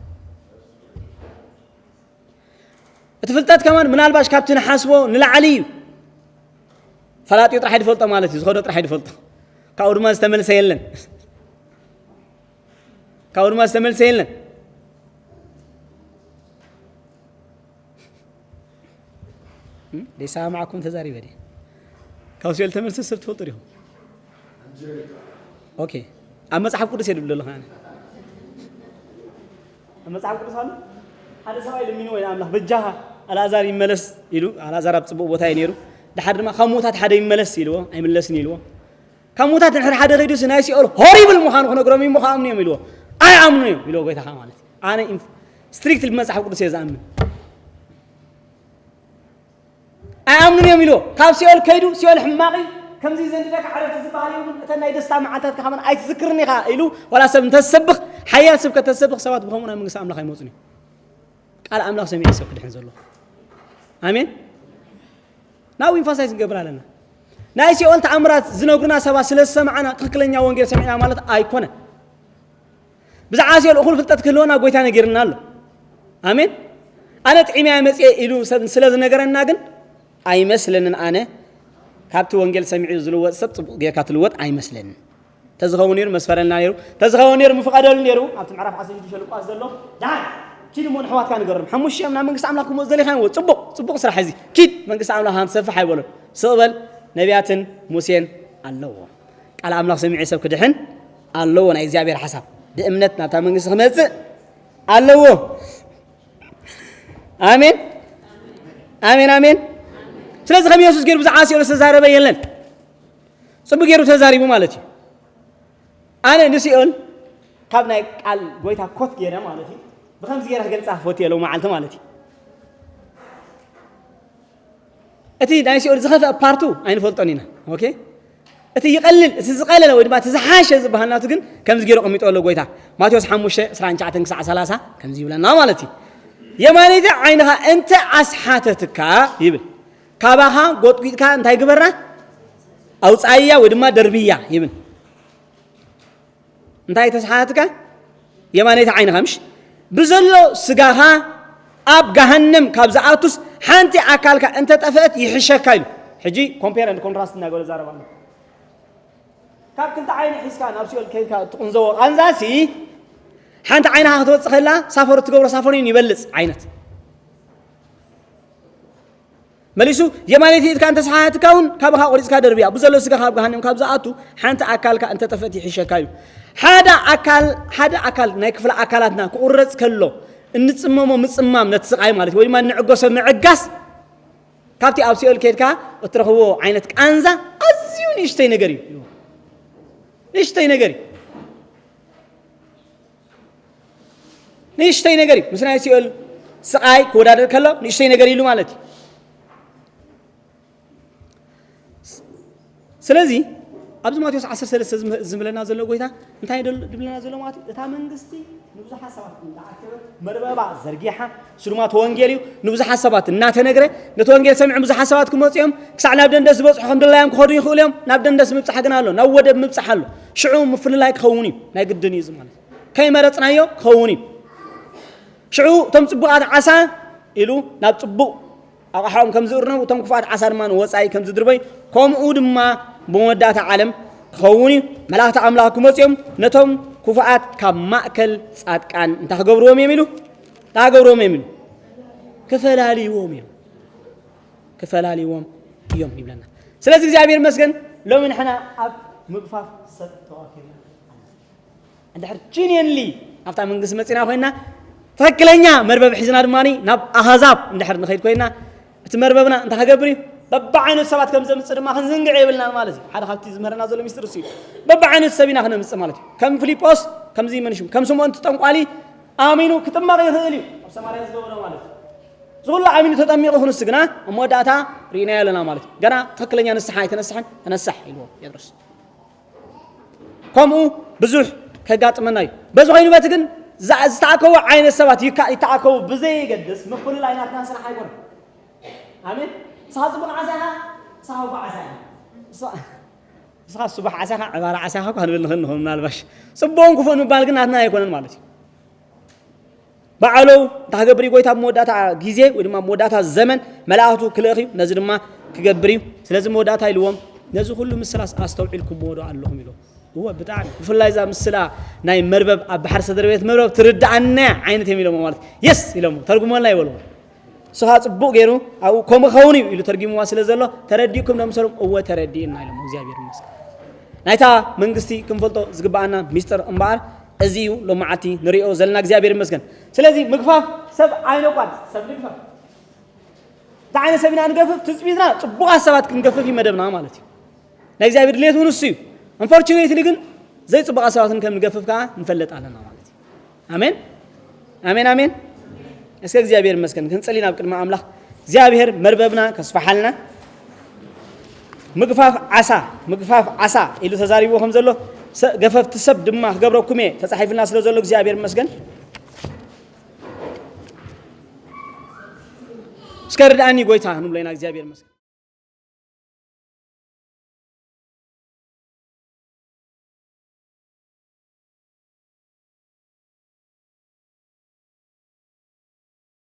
እቲ ፍልጠት ከማን ምናልባሽ ካብቲ ንሓስቦ ንላዕሊ እዩ። ፈላጢኡ ጥራሕ ድፈልጦ ማለት እዩ፣ ዝኸዶ ጥራሕ ድፈልጦ። ካብኡ ድማ ዝተመልሰ የለን። ካብኡ ድማ ዝተመልሰ የለን። እም? ደይሰማዕ ኣኩም ተዛሪበ ድየ? ካብ ሲኦል ተመልሰ ሰብ ትፈልጡ ዲኹም? ኦኬ። ኣብ መጽሓፍ ቅዱስ እየ ድብል ዘለኹ ኣነ። ኣብ መጽሓፍ ቅዱስ ኣሎ? ሓደ ሰብኣይ ለሚንዎ ንኣምላኽ፣ "በጃኻ ኣልኣዛር ይመለስ" ኢሉ፣ ኣልኣዛር ኣብ ጽቡቕ ቦታ እዩ ነይሩ። ድሓር ድማ፣ "ካብ ምዉታት ሓደ ይመለስ" ኢልዎ፣ "ኣይምለስን" ኢልዎ። ካብ ምዉታት ድሕሪ ሓደ ከይዱስ ናይ ሲኦል ሆሪብል ምዃኑ ክነግሮም እሞ ክኣምኑ እዮም ኢልዎ። "ኣይኣምኑን እዮም" ኢልዎ ጎይታ ከኣ ማለት እዩ። ኣነ ኢንፍ-፣ ስትሪክትሊ ብመጽሓፍ ቅዱስ እየ ዝኣምን። ኣይኣምኑን እዮም ኢልዎ። ካብ ሲኦል ከይዱ፣ "ሲኦል ሕማቕ እዩ፣ ከምዚ ዘንድደካ ዕረፍቲ ዝበሃል የብሉን፣ እተን ናይ ደስታ መዓልታትካ ከማን ኣይትዝክርን ኢኻ" ኢሉ ዋላ ሰብ እንተዝሰብኽ፣ ሓያል ስብከት ተዝሰብኽ፣ ሰባት ብኸምኡ ናብ መንግስቲ ኣምላኽ ኣይመጹን እዮም። ቃል ኣምላኽ ሰሚዑ ሰብ ክድሕን ዘሎ። ኣሜን። ናብኡ ኢንፋሳይዝ ክንገብር ኣለና። ናይ ሲኦል ተኣምራት ዝነግሩና ሰባት ስለ ዝሰማዕና ትኽክለኛ ወንጌል ሰሚዕና ማለት ኣይኮነን። ብዛዕባ ሲኦል እኹል ፍልጠት ክህልወና ጎይታ ነጊርና ኣሎ። ኣሜን። ኣነ ጥዒመያ መጽየ ኢሉ ሰብ ስለ ዝነገረና ግን ኣይመስለንን። ኣነ ካብቲ ወንጌል ሰሚዑ ዝልወጥ ሰብ ጽቡቕ ጌርካ ትልወጥ ኣይመስለንን። ተዝኸውን ነይሩ መስፈረልና ነይሩ፣ ተዝኸውን ነይሩ ምፍቐደሉ ነይሩ። ኣብቲ ምዕራፍ ዓሰርተ ሽዱሽተ ሉቃስ ዘሎ፣ "ደሓን ኪድ እሞ ንኣሕዋትካ ንገሮም፣ ሓሙሽተ እዮም ናብ መንግስቲ ኣምላኽ ክመጹ ዘሊኻ እዮም፣ ጽቡቕ፣ ጽቡቕ ስራሕ እዚ፣ ኪድ መንግስቲ ኣምላኽ ሃም ትሰፍሕ ኣይበሎን፣ ስቕ በል ነቢያትን ሙሴን ኣለዎ። ቃል ኣምላኽ ሰሚዑ ሰብ ክድሕን ኣለዎ፣ ናይ እግዚኣብሔር ሓሳብ ብእምነት ናብታ መንግስቲ ክመጽእ ኣለዎ።" ኣሜን፣ ኣሜን፣ ኣሜን። ስለዚ ከም የሱስ ገይሩ ብዛዕባ ሲኦል ዝተዛረበ የለን። ጽቡቕ ገይሩ ተዛሪቡ ማለት እዩ። ኣነ ንሲኦል ካብ ናይ ቃል ጎይታ ኮት ገይረ ማለት እዩ፣ ብኸምዚ ገይረ ክገልጻ ክፈቱ እየ ሎም መዓልቲ ማለት እዩ። እቲ ናይ ሲኦል ዝኸፍአ ፓርቱ ኣይንፈልጦን ኢና። ኦኬ? እቲ ይቐልል፣ እቲ ዝቐለለ ወይ ድማ እቲ ዝሓሸ ዝበሃል ናቱ ግን ከምዚ ገይሩ ኣቐሚጡ ኣሎ ጎይታ። ማቴዎስ ሓሙሽተ ዕስራን ትሽዓተን ክሳዕ ሰላሳ ከምዚ ይብለና ማለት እዩ። "የማነይቲ ዓይንኻ እንተ ኣስሓተትካ" ይብል፣ "ካባኻ ጎጥጒጥካ እንታይ ግበራ? ኣውጻእያ ወይ ድማ ደርብያ" ይብል። እንታይ ተስሓትካ? የማነይቲ ዓይንኻ ምሽ? "ብዘሎ ስጋኻ ኣብ ገሃነም ካብ ዝኣቱስ ሓንቲ ኣካልካ እንተጠፍአት ይሕሸካ" ኢሉ። ሕጂ ኮምፔር ኤንድ ኮንትራስት እናገበረ ዛረብ ኣሎ። ኣብ ክልተ ዓይኒ ሒዝካ ናብ ሲኦል ከይድካ እትቕንዘዎ ቃንዛሲ ሓንቲ ዓይንኻ ክትወፅእ ከላ ሳፈሩ እትገብሮ ሳፈሩን ይበልፅ ዓይነት መሊሱ የማነይቲ ኢድካ እንተሰሓትካ እውን ካብኻ ቆሪፅካ ደርብያ ብዘሎ ስጋ ካብ ገሃነም ካብ ዝኣቱ ሓንቲ ኣካልካ እንተጠፈት ይሕሸካ እዩ። ሓደ ኣካል ሓደ ኣካል ናይ ክፍለ ኣካላትና ክቁረፅ ከሎ እንፅመሞ ምፅማም ነቲ ስቃይ ማለት ወይ ድማ እንዕገሶ ምዕጋስ ካብቲ ኣብ ሲኦል ከይድካ እትረኽቦ ዓይነት ቃንዛ ኣዝዩ ንእሽተይ ነገር እዩ። ንእሽተይ ነገር እዩ። ንእሽተይ ነገር እዩ። ምስ ናይ ሲኦል ስቃይ ክወዳደር ከሎ ንእሽተይ ነገር ኢሉ ማለት እዩ። ስለዚ ኣብዚ ማቴዎስ ዓሰርተ ሰለስተ ዝም- ዝብለና ዘሎ ጎይታ እንታይ ደል- ድብለና ዘሎ ማለት እዩ? እታ መንግስቲ ንብዙሓት ሰባት እንዳኣከበት መርበባ ዘርጊሓ፣ እሱ ድማ እቲ ወንጌል እዩ። ንብዙሓት ሰባት እናተነግረ ነቲ ወንጌል ሰሚዖም ብዙሓት ሰባት ክመፁ እዮም። ክሳዕ ናብ ደንደስ ዝበፅሑ ከም ድላዮም ክኸዱ ይኽእሉ እዮም። ናብ ደንደስ ምብፃሕ ግን ኣሎ፣ ናብ ወደብ ምብፃሕ ኣሎ። ሽዑ ምፍልላይ ክኸውን እዩ፣ ናይ ግድን እዩ እዚ ማለት እዩ። ከይመረፅናዮ ክኸውን እዩ። ሽዑ እቶም ፅቡቓት ዓሳ ኢሉ ናብ ፅቡቕ ኣቕሓኦም ከም ዝእርነቡ እቶም ክፉኣት ዓሳ ድማ ንወፃኢ ከም ዝድርበዩ ከምኡ ድማ ብመወዳእታ ዓለም ክኸውን እዩ። መላእኽቲ ኣምላኽ ክመፁ እዮም ነቶም ክፉኣት ካብ ማእከል ፃድቃን እንታይ ክገብርዎም እዮም ኢሉ እንታይ ክገብርዎም እዮም ኢሉ ክፈላልይዎም እዮም ክፈላልይዎም እዮም ይብለና። ስለዚ እግዚኣብሔር ይመስገን ሎሚ ንሕና ኣብ ምግፋፍ ሰብ ተዋፊርና ኣለና። እንድሕር ጂኒየንሊ ኣብታ መንግስቲ መፂና ኮይና ትኽክለኛ መርበብ ሒዝና ድማ ናብ ኣህዛብ እንድሕር ንኸይድ ኮይና እቲ መርበብና እንታይ ክገብር እዩ? በብዓይነቱ ሰባት ከም ዘምፅእ ድማ ክንዝንግዕ የብልና ማለት እዩ። ሓደ ካብቲ ዝምህረና ዘሎ ሚስጥር እሱ እዩ። በብዓይነቱ ሰብ ኢና ክነምፅእ ማለት እዩ። ከም ፊልጶስ ከምዚ መንሽም ከም ስምዖን እቲ ጠንቋሊ ኣሚኑ ክጥመቕ ይኽእል እዩ። ኣብ ሰማርያ ዝገበሮ ማለት እዩ። ዝኹሉ ኣሚኑ ተጠሚቑ ክንሱ ግና ኣብ መወዳእታ ርኢናዮ ኣለና ማለት እዩ። ገና ትኽክለኛ ንስሓ ኣይተነስሐን። ተነሳሕ ኢልዎ ጴጥሮስ። ከምኡ ብዙሕ ከጋጥመና እዩ። በዚ ኮይኑ በቲ ግን ዛ- ዝተኣከቡ ዓይነት ሰባት ይካ- ይተኣከቡ ብዘየገድስ ምፍልላይ ናትና ስራሕ ኣይኮነን። ኣሜን። ንስኻ ፅቡቕ ዓሳ ኢኻ፣ ንስኻ ውፉዕ ዓሳ ኢኻ። ንስኻ- ንስኻ ስቡሕ ዓሳ ኢኻ፣ ዕባራ ዓሳ ኢኻ እኳ ክንብል ንኽእል ንኸውን ምናልባሽ። ፅቡቕን ክፉእን ምባል ግን ናትና ኣይኮነን ማለት እዩ። ባዕሉ እንታይ ክገብር እዩ ጎይታ ኣብ መወዳእታ ግዜ ወይ ድማ ኣብ መወዳእታ ዘመን መላእኽቱ ክልእኽ እዩ ነዚ ድማ ክገብር እዩ። ስለዚ መወዳእታ ኢልዎም ነዚ ኩሉ ምስላስ ኣስተውዒልኩምዎ ዶ ኣለኹም ኢሎም። እወ ብጣዕሚ ብፍላይ እዛ ምስላ ናይ መርበብ ኣብ ባሕሪ ዝተደርበየት መርበብ ትርድኣና ዓይነት እዮም ኢሎሞ ማለት የስ ኢሎሞ ተርጉመልና ይበልዎ። ንስኻ ጽቡቕ ገይሩ ኣብኡ ከምኡ ክኸውን እዩ ኢሉ ተርጊምዋ ስለ ዘሎ ተረዲእኩም ዶ ምሰሎም እወ ተረዲእና ኢሎም እግዚኣብሔር ይመስገን። ናይታ መንግስቲ ክንፈልጦ ዝግብኣና ሚስጥር እምበኣር እዚ እዩ ሎመዓልቲ ንሪኦ ዘለና እግዚኣብሔር ይመስገን። ስለዚ ምግፋፍ ሰብ ዓይነቋድ ሰብ ንግፈፍ እንታይ ዓይነት ሰብ ኢና ንገፍፍ ትፅቢትና ፅቡቓት ሰባት ክንገፍፍ እዩ መደብና ማለት እዩ። ናይ እግዚኣብሔር ድሌት እውን እሱ እዩ። Unfortunately ግን ዘይፅቡቓት ሰባትን ከም ንገፍፍ ከዓ ንፈልጥ ኣለና ማለት እዩ። ኣሜን ኣሜን ኣሜን። እስከ እግዚኣብሔር ይመስገን ክንፅሊ ናብ ቅድሚ ኣምላኽ እግዚኣብሔር መርበብና ከስፋሓልና። ምግፋፍ ዓሳ ምግፋፍ ዓሳ ኢሉ ተዛሪብዎ ከም ዘሎ ገፈፍቲ ሰብ ድማ ክገብረኩም እየ ተፃሒፍልና ስለ ዘሎ እግዚኣብሔር ይመስገን። እስከ ርድኣኒ ጎይታ ንብሎ ኢና እግዚኣብሔር ይመስገን።